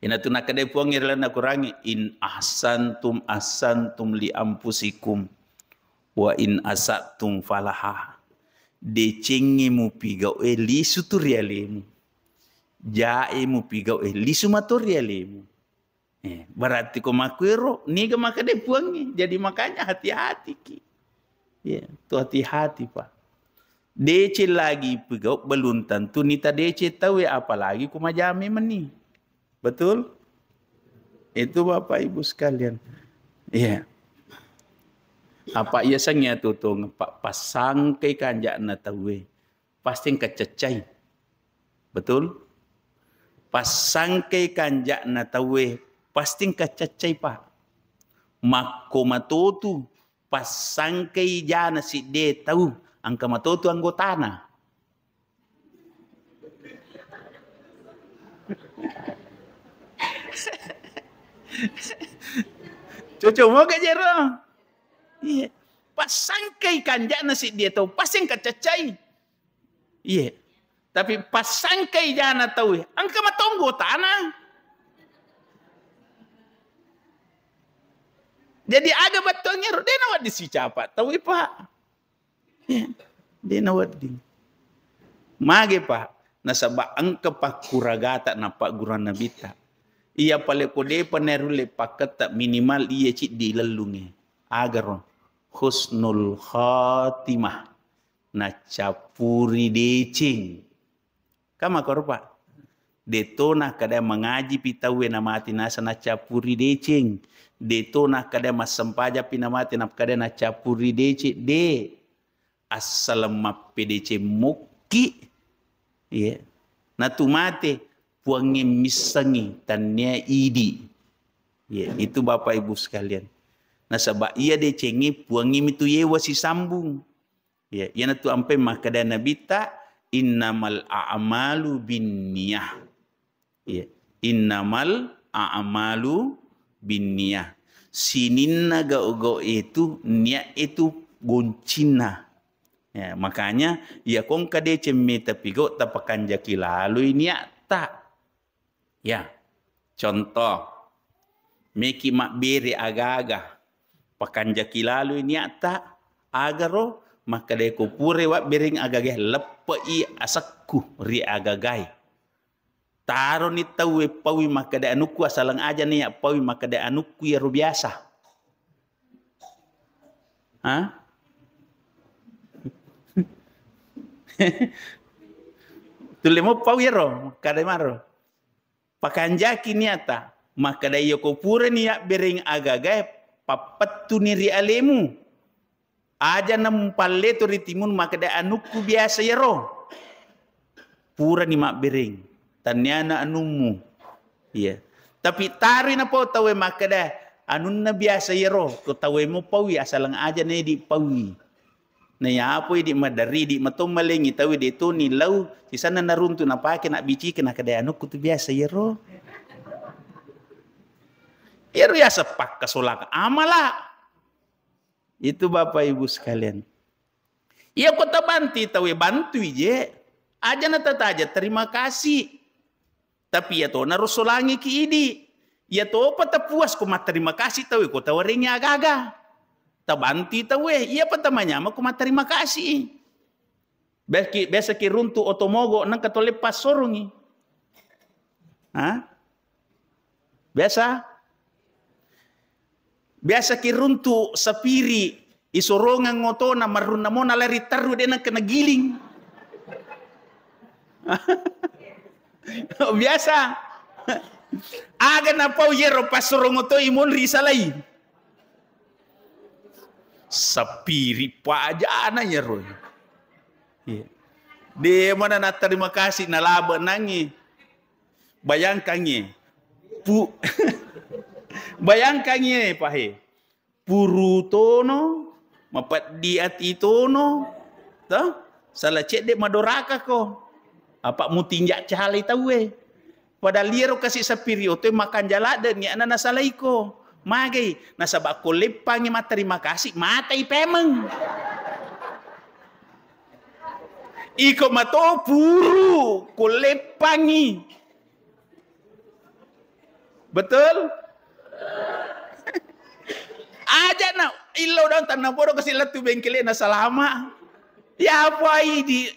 Ina tu nakkedai Puang ri lalenna Qurangnge, "In ahsantum ahsantum li anfusikum wa in asatum falaha." Decengnge mupigau'e lisu tu ri alemu. Jae mupigau'e lisu mato ri alemu. Eh, berarti ko makkuero, niga makkeda Puangnge. Jadi makanya hati-hati ki. Ya, tu hati-hati, Pak. Deceng lagi pigau belum tentu nita deceng tauwe, apalagi ko majame meni. Betul? Itu Bapak Ibu sekalian. Iya. Apa iya sang ya tu, tu, Pak, pasangkai kanja'na tauwe. Pasti engka ceccai. Betul? Pasangkai kanja'na tauwe, pasti engka ceccai, Pak. Makko matotu, pasangkai jana sidde tau, engka matotu anggotana. Cocok moga jero. Iya. Pasangkai kanja'na sidde tau, pasti engka ceccai. Iya. Tapi pasangkai jana tauwe, engka mato anggotana. Jadi aga battuangnge ro, de nawedding sicapa tauwe, Pak. Iya, de nawedding. Mage, Pak? Nasaba engka pakkuragata nappaggurang Nabitta. Iya pale ko depa narulle pakketta, minimal iya ciddi lellungnge. Agaro husnul khatimah. Naccappuri deceng. Kan makkoro, Pak? Deto nakkeda mangajipi tauwe namate naseng naccappuri deceng. Deto nakkeda massempajappi namate nakkeda naccappuri deceng. De. Assaleng mappedeceng mokki. Iya. Natu mate, Puangnge missengi, tannia idi. Iya, itu Bapak Ibu sekalian. Nasaba iya decengnge Puangnge mitu yewa sisambung. Iya, iyanatu ampai makkeda Nabitta, "Innamal a'malu binniyah." Iya. "Innamal a'malu binniyah." Sininna gau-gau itu, niat itu goncinna. Ya, makanya, iya kongka deceng meta pigau, tapakanjaki laloi niatta. Ya, contoh, meki mabbere aga-aga, pakanjaki laloi niatta, agaro, makkeda ko pura wabbereng agaga, leppe'i asekku ri agagae. Taroni tauwe paui makkeda anukku, asaleng aja ni ya paui makkeda anukku iyaro biasa. Ha? Tulle mo pau iyaro, kada maro. Pakanjaki niata, makkeda iya ko purani yabbereng agagae, pappettuni ri alemu. Aja na mupalleto ri timun makkeda anukku biasa iyaro. Purani mabbereng, tanniana anummu. Iya. Tapi taroi napau tauwe makkeda anunna biasa iyaro, ko tauwe mo paui asalang aja na idi paui. Na yapo idi maderri, idi matommalengi tauwe de toni lau, sisanna naruntu napake nabbiciki nakkeda anukku tu biasa iyaro. Iyaro yaseng pakkasolak amala. Itu Bapak Ibu sekalian. Iya ko tabanti tauwe bantui je. Aja na tataja terima kasih. Tapi iya to narosso langiki idi. Iya topa tapuas ko matterima kasih tauwe ko tawarengi agaga. Tabanti tauwe, iya pa tamanyama ko matterima kasih. Biasa ki, biasa ki runtu oto mogo nengka to leppa sorongi. Ha? Biasa? Biasa ki runtu sapiri, isorongeng otona marunna mona lari terru de nengka nagiling. Biasa. Aga napau yero passorong oto imun risalai. Sapiri pajana yero. Iya. De mana na terima kasih na laba nangi. Bayangkangngi. Pu-, bayangkangngi, eh, pahe. Puru tono, mapeddi ati tono, toh? Sala cedde madoraka ko. Apa mutinja calai tauwe. Padahal liero kasi sapiri oto makanja ladde ni ana nasalaiko. Magai, nasaba ko leppangi matterima kasih, matai pemeng. Iko mato puru ko leppangi. Betul? Aja na illo dong tanna bodo kasi lettu bengkele na salama. Ya apa idi?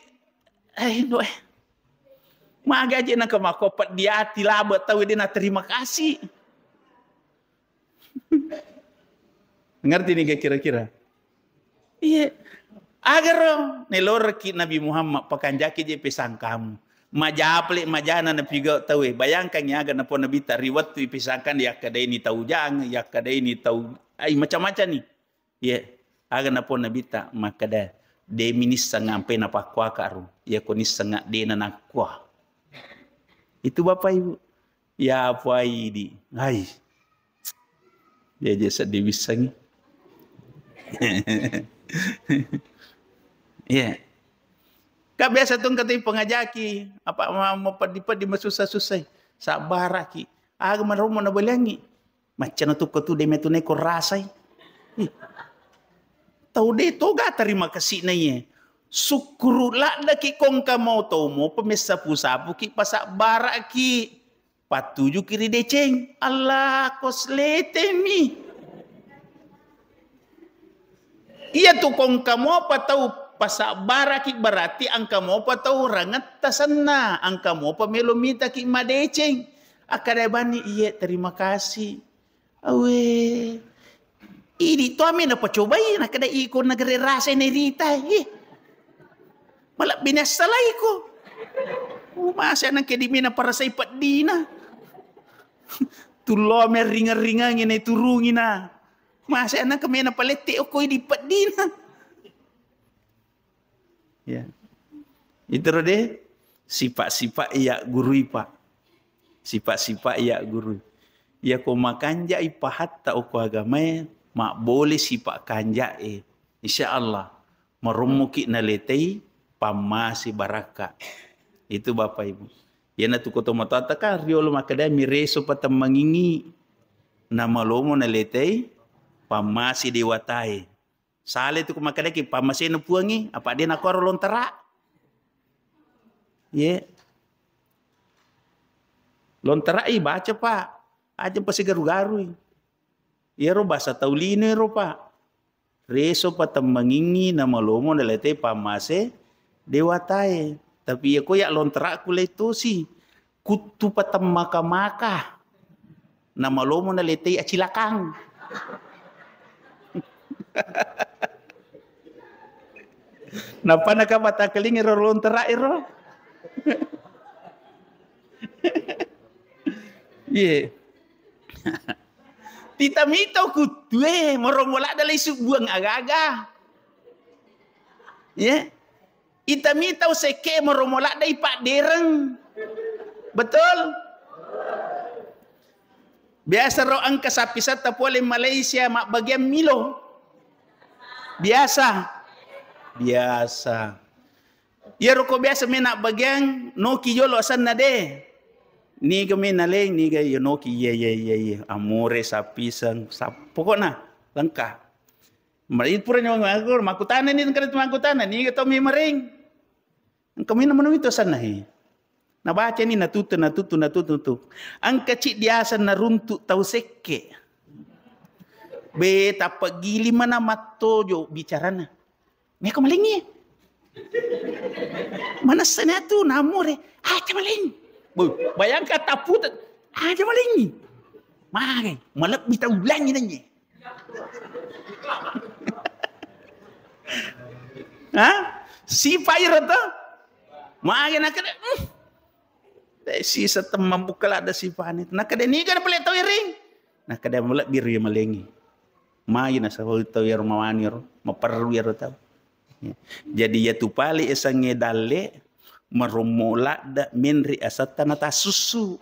Eh, no, eh. Maga aja na kemako pediati laba tau de na terima kasih. Ngerti nih kira-kira? Iya. Agaro neloreki Nabi Muhammad pakanjaki je pesangkamu. Majapele majana napigau tauwe. Bayangkan ya aga napo Nabi ta ri wettu ipesangkan yakkadaini tau jang, yakkadaini tau ai macam-macam nih. Iya. Aga napo Nabi ta makkada de minissang ampe napakkuaka ro. Iya ko nissang de na nakkua. Itu Bapak Ibu. Ya apa idi? Hai. Dia je sedih bisangi. Iya. Ka biasa tu engka tu pengajaki, apa ma-, mau peddi-peddi, mau susah-susah. Sabbaraki. Aga maromo na balengi. Maccano tu ko tu de metu neko rasai. Ih. Tau de toga terima kasih na iye. Sukkuru laddaki kongka mau tau mo pemessapu-sapuki pasabbaraki. Pattujuki ri deceng, Allah kosletemi. Iya tu ko engka mopa tau pasabbaraki, berarti engka mopa tau rangetta senna, engka mopa melo mitaki madeceng. Akkada bani, "Iye, terima kasih." Awe. Idi to ame napacobai, nakkeda iko nagare rasa nerita. Eh. Malebbi nassalaiko. Oh, masa nang kedi mena parasai peddina. Tullo me ringang-ringangi ne turungina. Masa nang kemena palette okoi di peddina. Ya. Itu ro de, sifat-sifat iya gurui, Pak. Sifat-sifat iya gurui. Iya ko makanjai pahatta okko agamae, mabbole sifat kanjae. Insya Allah, marommoki naletei pammase barakka. Itu Bapak Ibu. Iyanatu ko tomatoatta kan riolo makkeda mireso patemmangingi namalomo naletei pammase dewatae. Sale tu ko makkedaki pammasena Puangnge, apa de nakuaro lontara. Ye. Lontara i baca, Pak. Aja pasigaru-garui. Iyaro basa tau lino ero, Pak. Reso patemmangingi namalomo naletei pammase dewatae. Tapi iya ko ya lontaraku letosi. Kuttu patemmaka-maka. Namalomo naletei acilakang. Nappa nakabatakelingi ro lontera ero. Iye. Tita mitau kuttue, moromo ladda lai subbuang agaga. Iye. Ita mitau sekke, moromo ladda i paddereng. Betul? Biasa ro engka sappisetta pole Malaysia mabbagiang milo. Biasa. Biasa. Iyaro ko biasa mena bagiang noki jolo asenna de. Niga mena leng, niga yo noki, iye, iye, iye, iye. Amore, sappiseng, sap-, pokokna lengkap. Mari pura nyawa aku, makkutana ni, engka tu makkutana, niga tau mi maring. Engka mina manu itu asenna he. Nabaca ni, natutu, natutu, natutu, tu. Engka ciddi aseng naruntu tau sekke. Be, tappa gili mana mattojo bicarana. Meko malengngi. Manessani atu namure, aja malengngi. Bu, bayangkan taputa, aja malengngi. Magai, malebbi tau langi nanye. Ha? Sipa iro to? Magai nakada, hmm. Dai sisa temmang bukka ladda sipani. Nakada niga na pale tau iring. Nakada malebbi ri malengngi. Mai nasaba tau iyaro mawani ro, maperru iyaro tau. Ya. Jadi iyatu pale esangnge dalle, marommo ladda menre asetta natassussu.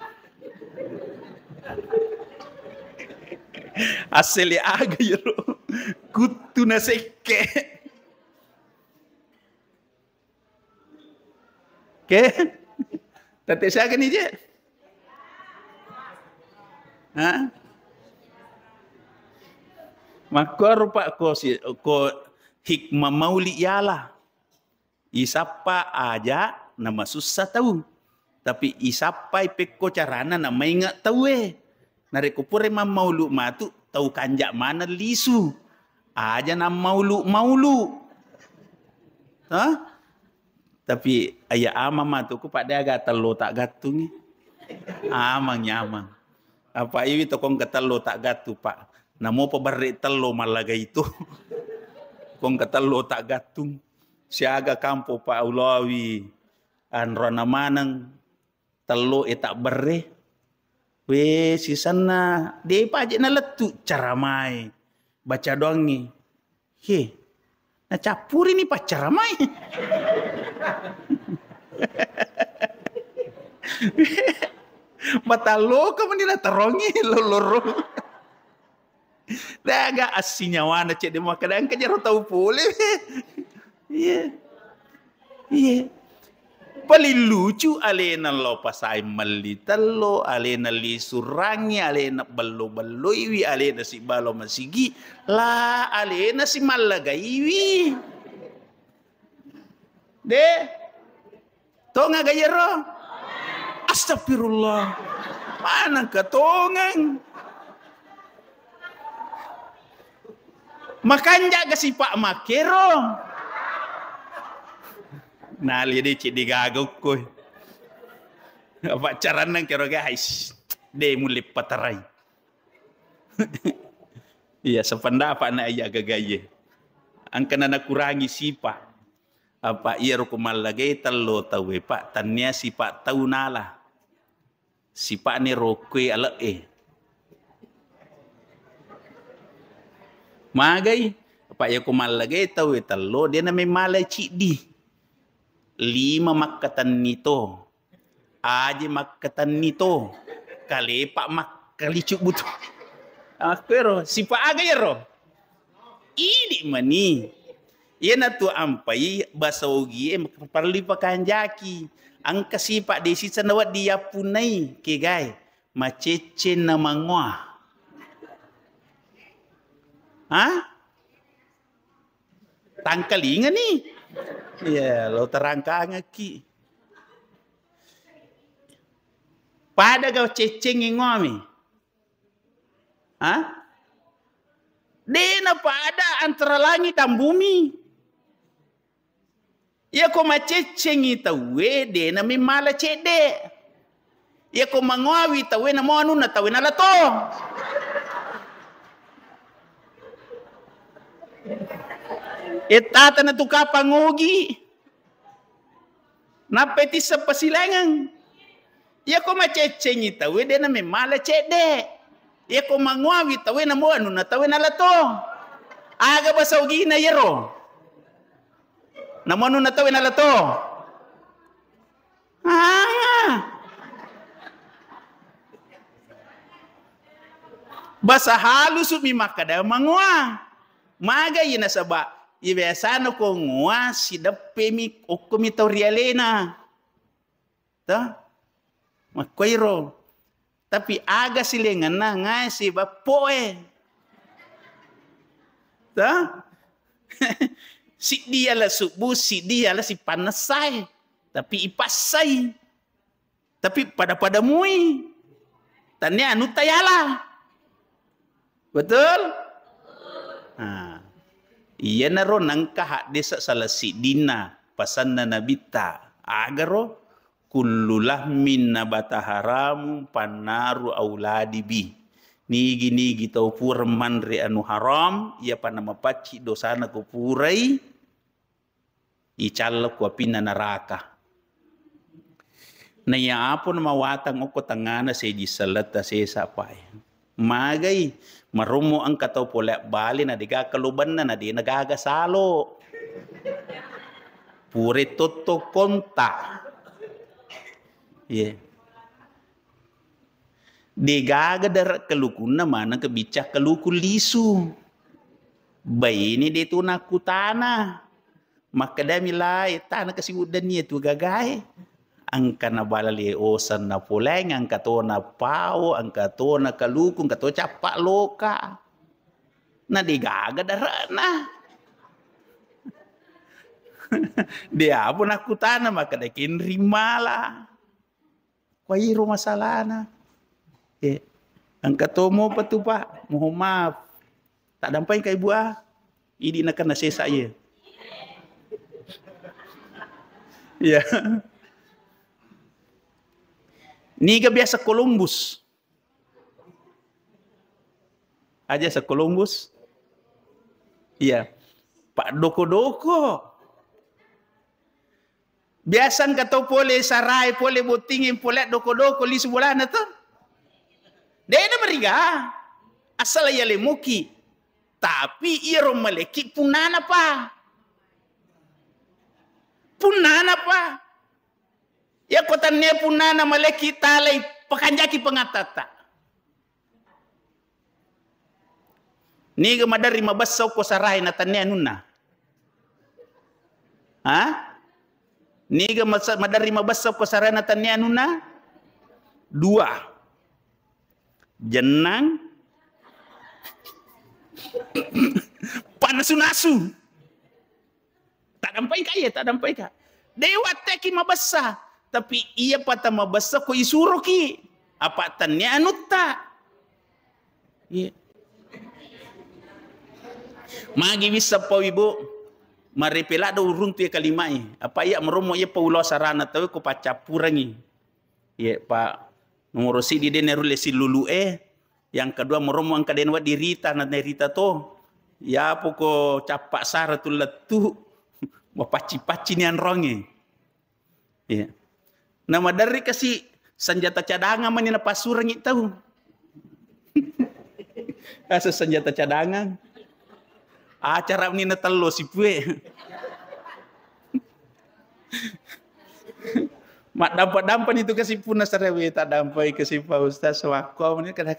Assele aga iyaro? Kuttu nasekke. Oke? Tette siaga ni je? Ha? Makkoro, Pak, ko si, ko hikmah mauli yala. Isappa aja namasussa tau. Tapi isappai pekko carana namainga tauwe. Narekko pura mammaulu matu, tau kanja maneng lisu. Aja nammaulu-maulu. Hah? Tapi aya ama matu ku pada aga tello tak gattungi. Amang, amang. Apa iwi to kong ketello tak gattu, Pak. Namo pabarre tello mallaga itu. Kong ketello tak gattung. Siaga kampo, Pak, ulawi. Anrona maneng. Tello e tabberre. We, sisenna, de paje nalettu caramae, baca doangnge. He, nacappuri ni paccaramai. Matalloka meni natarongi lolorong. Daga assinyawana cedde makkeda engka jaro tau pole. Iya. Iya. Paling lucu alena lao pasai melli tello, alena lisu rangi, alena bello-belloiwi, alena sibalo masigi, la alena simallagaiwi. De. Tonga ga iyaro? Astagfirullah. Maneng ka tongeng. Makanja ga sipa makkero? Nali de cedde gaga ukkoi. Apa caranna kero, guys? De mulle patarai. Iya, sependapat na iya gagaye. Angkana nakurangi sipa. Apa iyaro ko mallagai tello tauwe, Pak, tannia sipa tau nala. Sipa'ni rokkoi ale'e. Magai, apa iya ko mallagai tauwe tello, de namemmala ciddi. Lima makkatenni to. Aje makkatenni to, kalepa makkalicu butu. Akkuero, sipa aga iyaro? Idi mani. Iyanatu ampai basa Ogie parellu pakanjaki. Engka sipa de sisa nawedding yappunnai kegae, macecce na mangoa. Ha? Tangkalinga ni. Iya, lo terangkangaki. Pada ga ceccengi ngomi? Ha? Dena pada antara langit dan bumi. Iya ko maceccengi tauwe, dena memmala cedde. Iya ko mangoawi tauwe, namo anunna tauwe nala to. Ettata na tu kapang ogi. Nappa tisseng pasilengeng. Iyako maceccengi tauwe de na memala cedde. Iyako mangoawi tauwe namo anunna tauwe nalato. Aga basa ogina iyaro? Namo anunna tauwe nalato. Ah. Basa halusu mi makkada mangoa. Magai nasaba iya biasana ko ngoa sideppemi okkomi tau rialena. Toh? Makkoiro. Tapi aga silengenna ngae si bappoe. Toh? Siddi yala subbu, siddi yala sipannessae. Tapi ipassai. Tapi pada-pada mui. Tannia anu tayala. Betul? Nah, iyanaro nengka haddesa salah siddinna pasanna Nabitta. Agaro, "Kullu lahmin nabata haramun fannaru auladi bi." Nigi-nigi tau pura manre anu haram, iyapa namapacci dosana ko purai icalla ku apinna naraka. Na iya apa na mawatang okko tengngana seji selletta sesa pae. Magai marummu engka tau pole bale na dega kelubenna na dena gaga salo. Pure totto kontak. Iya. Degaga dare kalukunna maneng ke bicca kaluku lisu. Baine de tu nakkutana. Makkedami lae tana kasi uddanni tu gagae. Engka na bala le osanna poleng, engka tona pao, engka tona kaluku, engka to cappa loka. Na degaga dare'na. De apa nakkutana makkeda kenri mala. Kuairo masalana. Eh, engka tomo pa tu, Pak. Mohon maaf. Tak dampai kai bua. Idi nakana sesa iya. Iya. Niga biasa Columbus. Aja se Columbus. Iya. Pak doko-doko. Biasa engka tau pole sarai, pole bottingi, pole doko-doko lisu bolana to. Dena meriga. Asal iya lemuki. Tapi iyaro maleki punnana pa. Punnana pa. Iya ko tannia punnana maleki talai pakanjaki pengatata. Niga maderri mabessa okko sarai na tannia anunna? Ha? Niga masa-, maderri mabessa okko sarai na tannia anunna? Dua. Jennang. Panasu-nasu. Tak dampai ka iya, tak dampai ka. Dewa teki mabessa. Tapi iya pata mabessa ko isuroki. Apa tannia anutta. Iya. Magi wissa pau ibu. Marepe laddo uruntu iya kalimai. Apa iya meromo iya paulo sarana tawe ko paccappurangi. Iya, Pak. Nomoro sidi de nerulle silulu e. Yang kedua, meromo engka dena wedding rita, na rita to. Ya poko cappa sara tu lettu. Mapacci-pacci ni anronge. Iya. Na maderri kasi senjata cadangan mani napassurengi tau. Asa senjata cadangan. Acara ni natello sipue. Maddampa-dampa ni tu kasi punna sarewe tak dampai kasi Pak Ustaz wakko ni kada.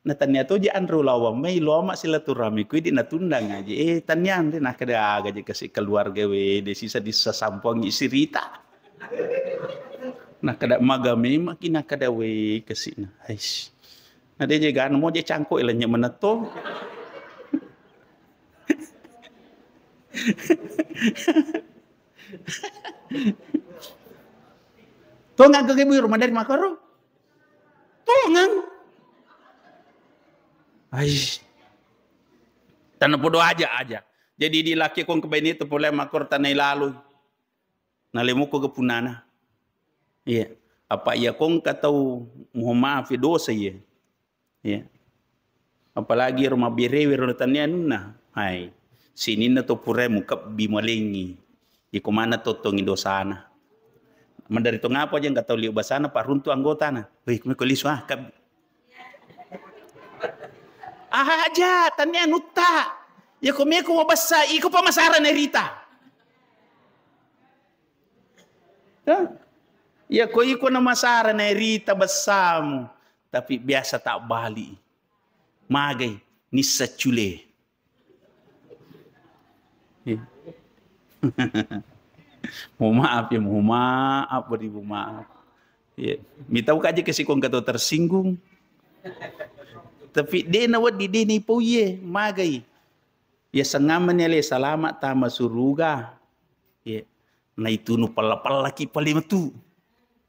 Na tannia toji anre ulaweng mai, loama silaturahmi kui di natundang aja. Eh, tannia anre nakkeda aga je kasi keluarga we, de sisa disasampuangi sirita. Nakkeda maga memaki nakkeda we kasi na. Aish. Na de je ganu mo je cangkok ilanya menetto. Tongeng ke ibu rumah dari makaro. Tongeng. Ai. Tanah podo aja, aja. Jadi di laki kong kebaini itu pole makor tanai lalu. Nalemuko ke punana. Iya. Apa iya kong katau mohon maaf ya dosa iya. Iya. Apalagi rumah berewe ro tanai anunna. Hai. Sininna to pura mukebbi malengi. Iko mana tottongi dosana. Maderri to ngapa aja enggak tahu liu basana, paruntu anggotana. Wih, kumeko lisu ah, kebbi. Aha aja, tania nutta. Ya komeko mabessa, iko pamasara nerita. Ya. Ya ko iko na masara nerita bessamu, tapi biasa tak bali. Magai nissa cule. Iya. Mohon maaf ya, mohon maaf, beri mohon maaf. Iya. Mitau kaji ke sikong kato tersinggung. Tapi de na wedi, de na ipau iye, magai. Ya sengamen ya le, selamat tama suruga. Iya. Naitunu pella-pellaki pale metu.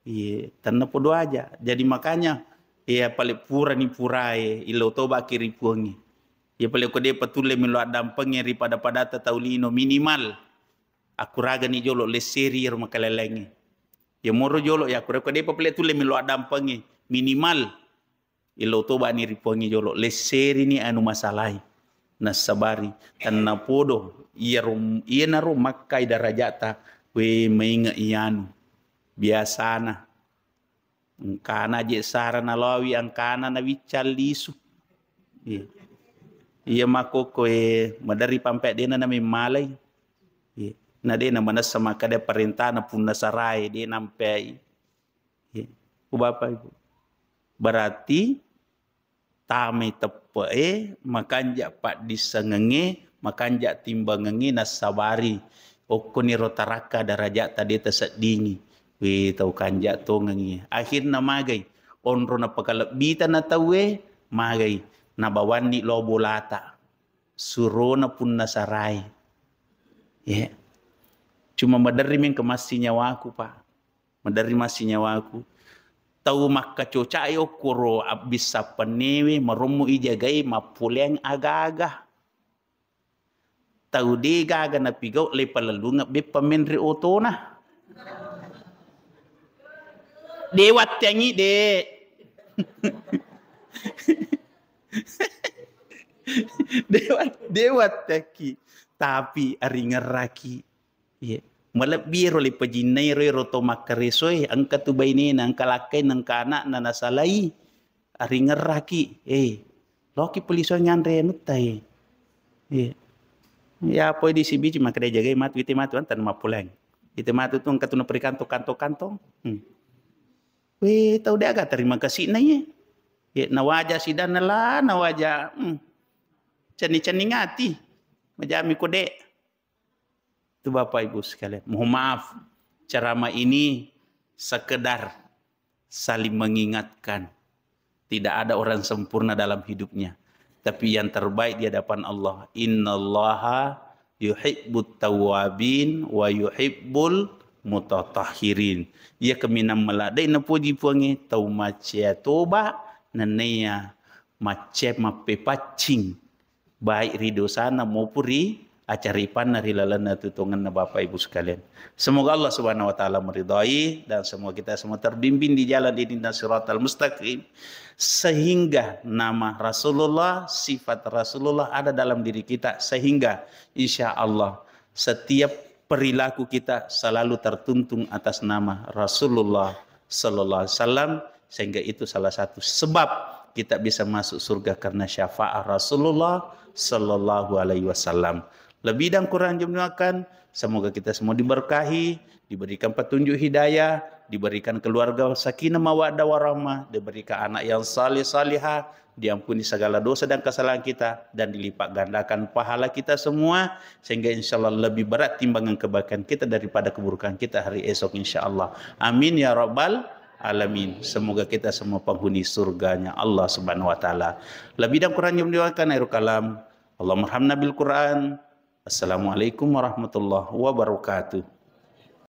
Iya, tenna podo aja. Jadi makanya, iya, pale purani purae, illau toba ki ri Puangnge. Iya, pale ko de patulle melo addampengnge ri pada-padata tau lino, minimal akkuragani jolo lesseri iyaro makaleleangnge. Iya, moro jolo ya, akkura ko de pa pale tulle melo addampengnge, minimal illau tobani ri Puangnge jolo, lesserini anu masalai, nassabari, tennapodo iyaro, iyanaro makkai darajata, we mainge iyanu, biasana, engkana je sara nalawi, engkana nawicca lisu. Iya. Iya makkokkoe, maderri pampe dena namemmalai. Iya. Na dena manessa makkada parentana punna sarai, de nampai. Iya. Ku Bapak Ibu. Berarti tamai teppe'e, makanja paddissengengnge, makanja timbangengnge nassabari. Okkoniro tarakka darajata de taseddingi. We tau kanja tongengi. Akhirna magai. Onro napakalebbita na tauwe, magai. Nabawanni lo bolata. Surona punna sarai. Ya. Cuma maderri mengka massi nyawaku, Pak. Maderri massi nyawaku. Tau makkacocai okkoro abbissa pennewe, marommo ijagai mappoleang aga-aga. Tau de gaga napigau, le palellungeng beppa menre otona. De watteangi, de. De wat-, de watteakki. Tapi aringerraki. Iya. Malebbi ero le pajinnairo ero to makkaresoe, engka tu bainena, engka lakkainna, engka anakna nasalai. Aringerraki. Eh, loki pelisuang nganre anutta, eh. Iya. Ya poi di sibici makkeda jagai matu, ite matu antan mappulang. Ite matu tu engka tu naperikantong-kantong-kantong. Hmm. We, tau de aga terima kasih na, iya. Ya, nawaja sidanna la, nawaja, hmm. Cenni-cenning ati. Majami ko de. Itu Bapak Ibu sekalian. Mohon maaf, ceramah ini sekedar saling mengingatkan. Tidak ada orang sempurna dalam hidupnya. Tapi yang terbaik di hadapan Allah. Innallaha yuhibbut tawwabin wa yuhibbul mutatahhirin. Iya kaminang maladai napoji Puangnge, tau maccea toba, nennia maccea mappepaccing. Baik ri dosana maupun ri acara ipanna ri lalenna tutongenna Bapak Ibu sekalian. Semoga Allah Subhanahu wa Ta'ala meridhai dan semoga kita semua terbimbing di jalan ini dan siratal mustaqim, sehingga nama Rasulullah, sifat Rasulullah ada dalam diri kita, sehingga insya Allah setiap perilaku kita selalu tertuntung atas nama Rasulullah sallallahu alaihi wasallam, sehingga itu salah satu sebab kita bisa masuk surga karena syafaat Rasulullah sallallahu alaihi wasallam. Lebih dan kurang jumlahkan, semoga kita semua diberkahi, diberikan petunjuk hidayah, diberikan keluarga sakinah mawaddah warahmah, diberikan anak yang saleh salihah, diampuni segala dosa dan kesalahan kita, dan dilipat gandakan pahala kita semua, sehingga insya Allah lebih berat timbangan kebaikan kita daripada keburukan kita hari esok, insya Allah. Amin ya rabbal alamin. Semoga kita semua penghuni surganya Allah Subhanahu wa Ta'ala. Lebih dan kurangnya didoakan akhirul kalam. Allahumma arhamna bil Quran. Assalamualaikum warahmatullahi wabarakatuh.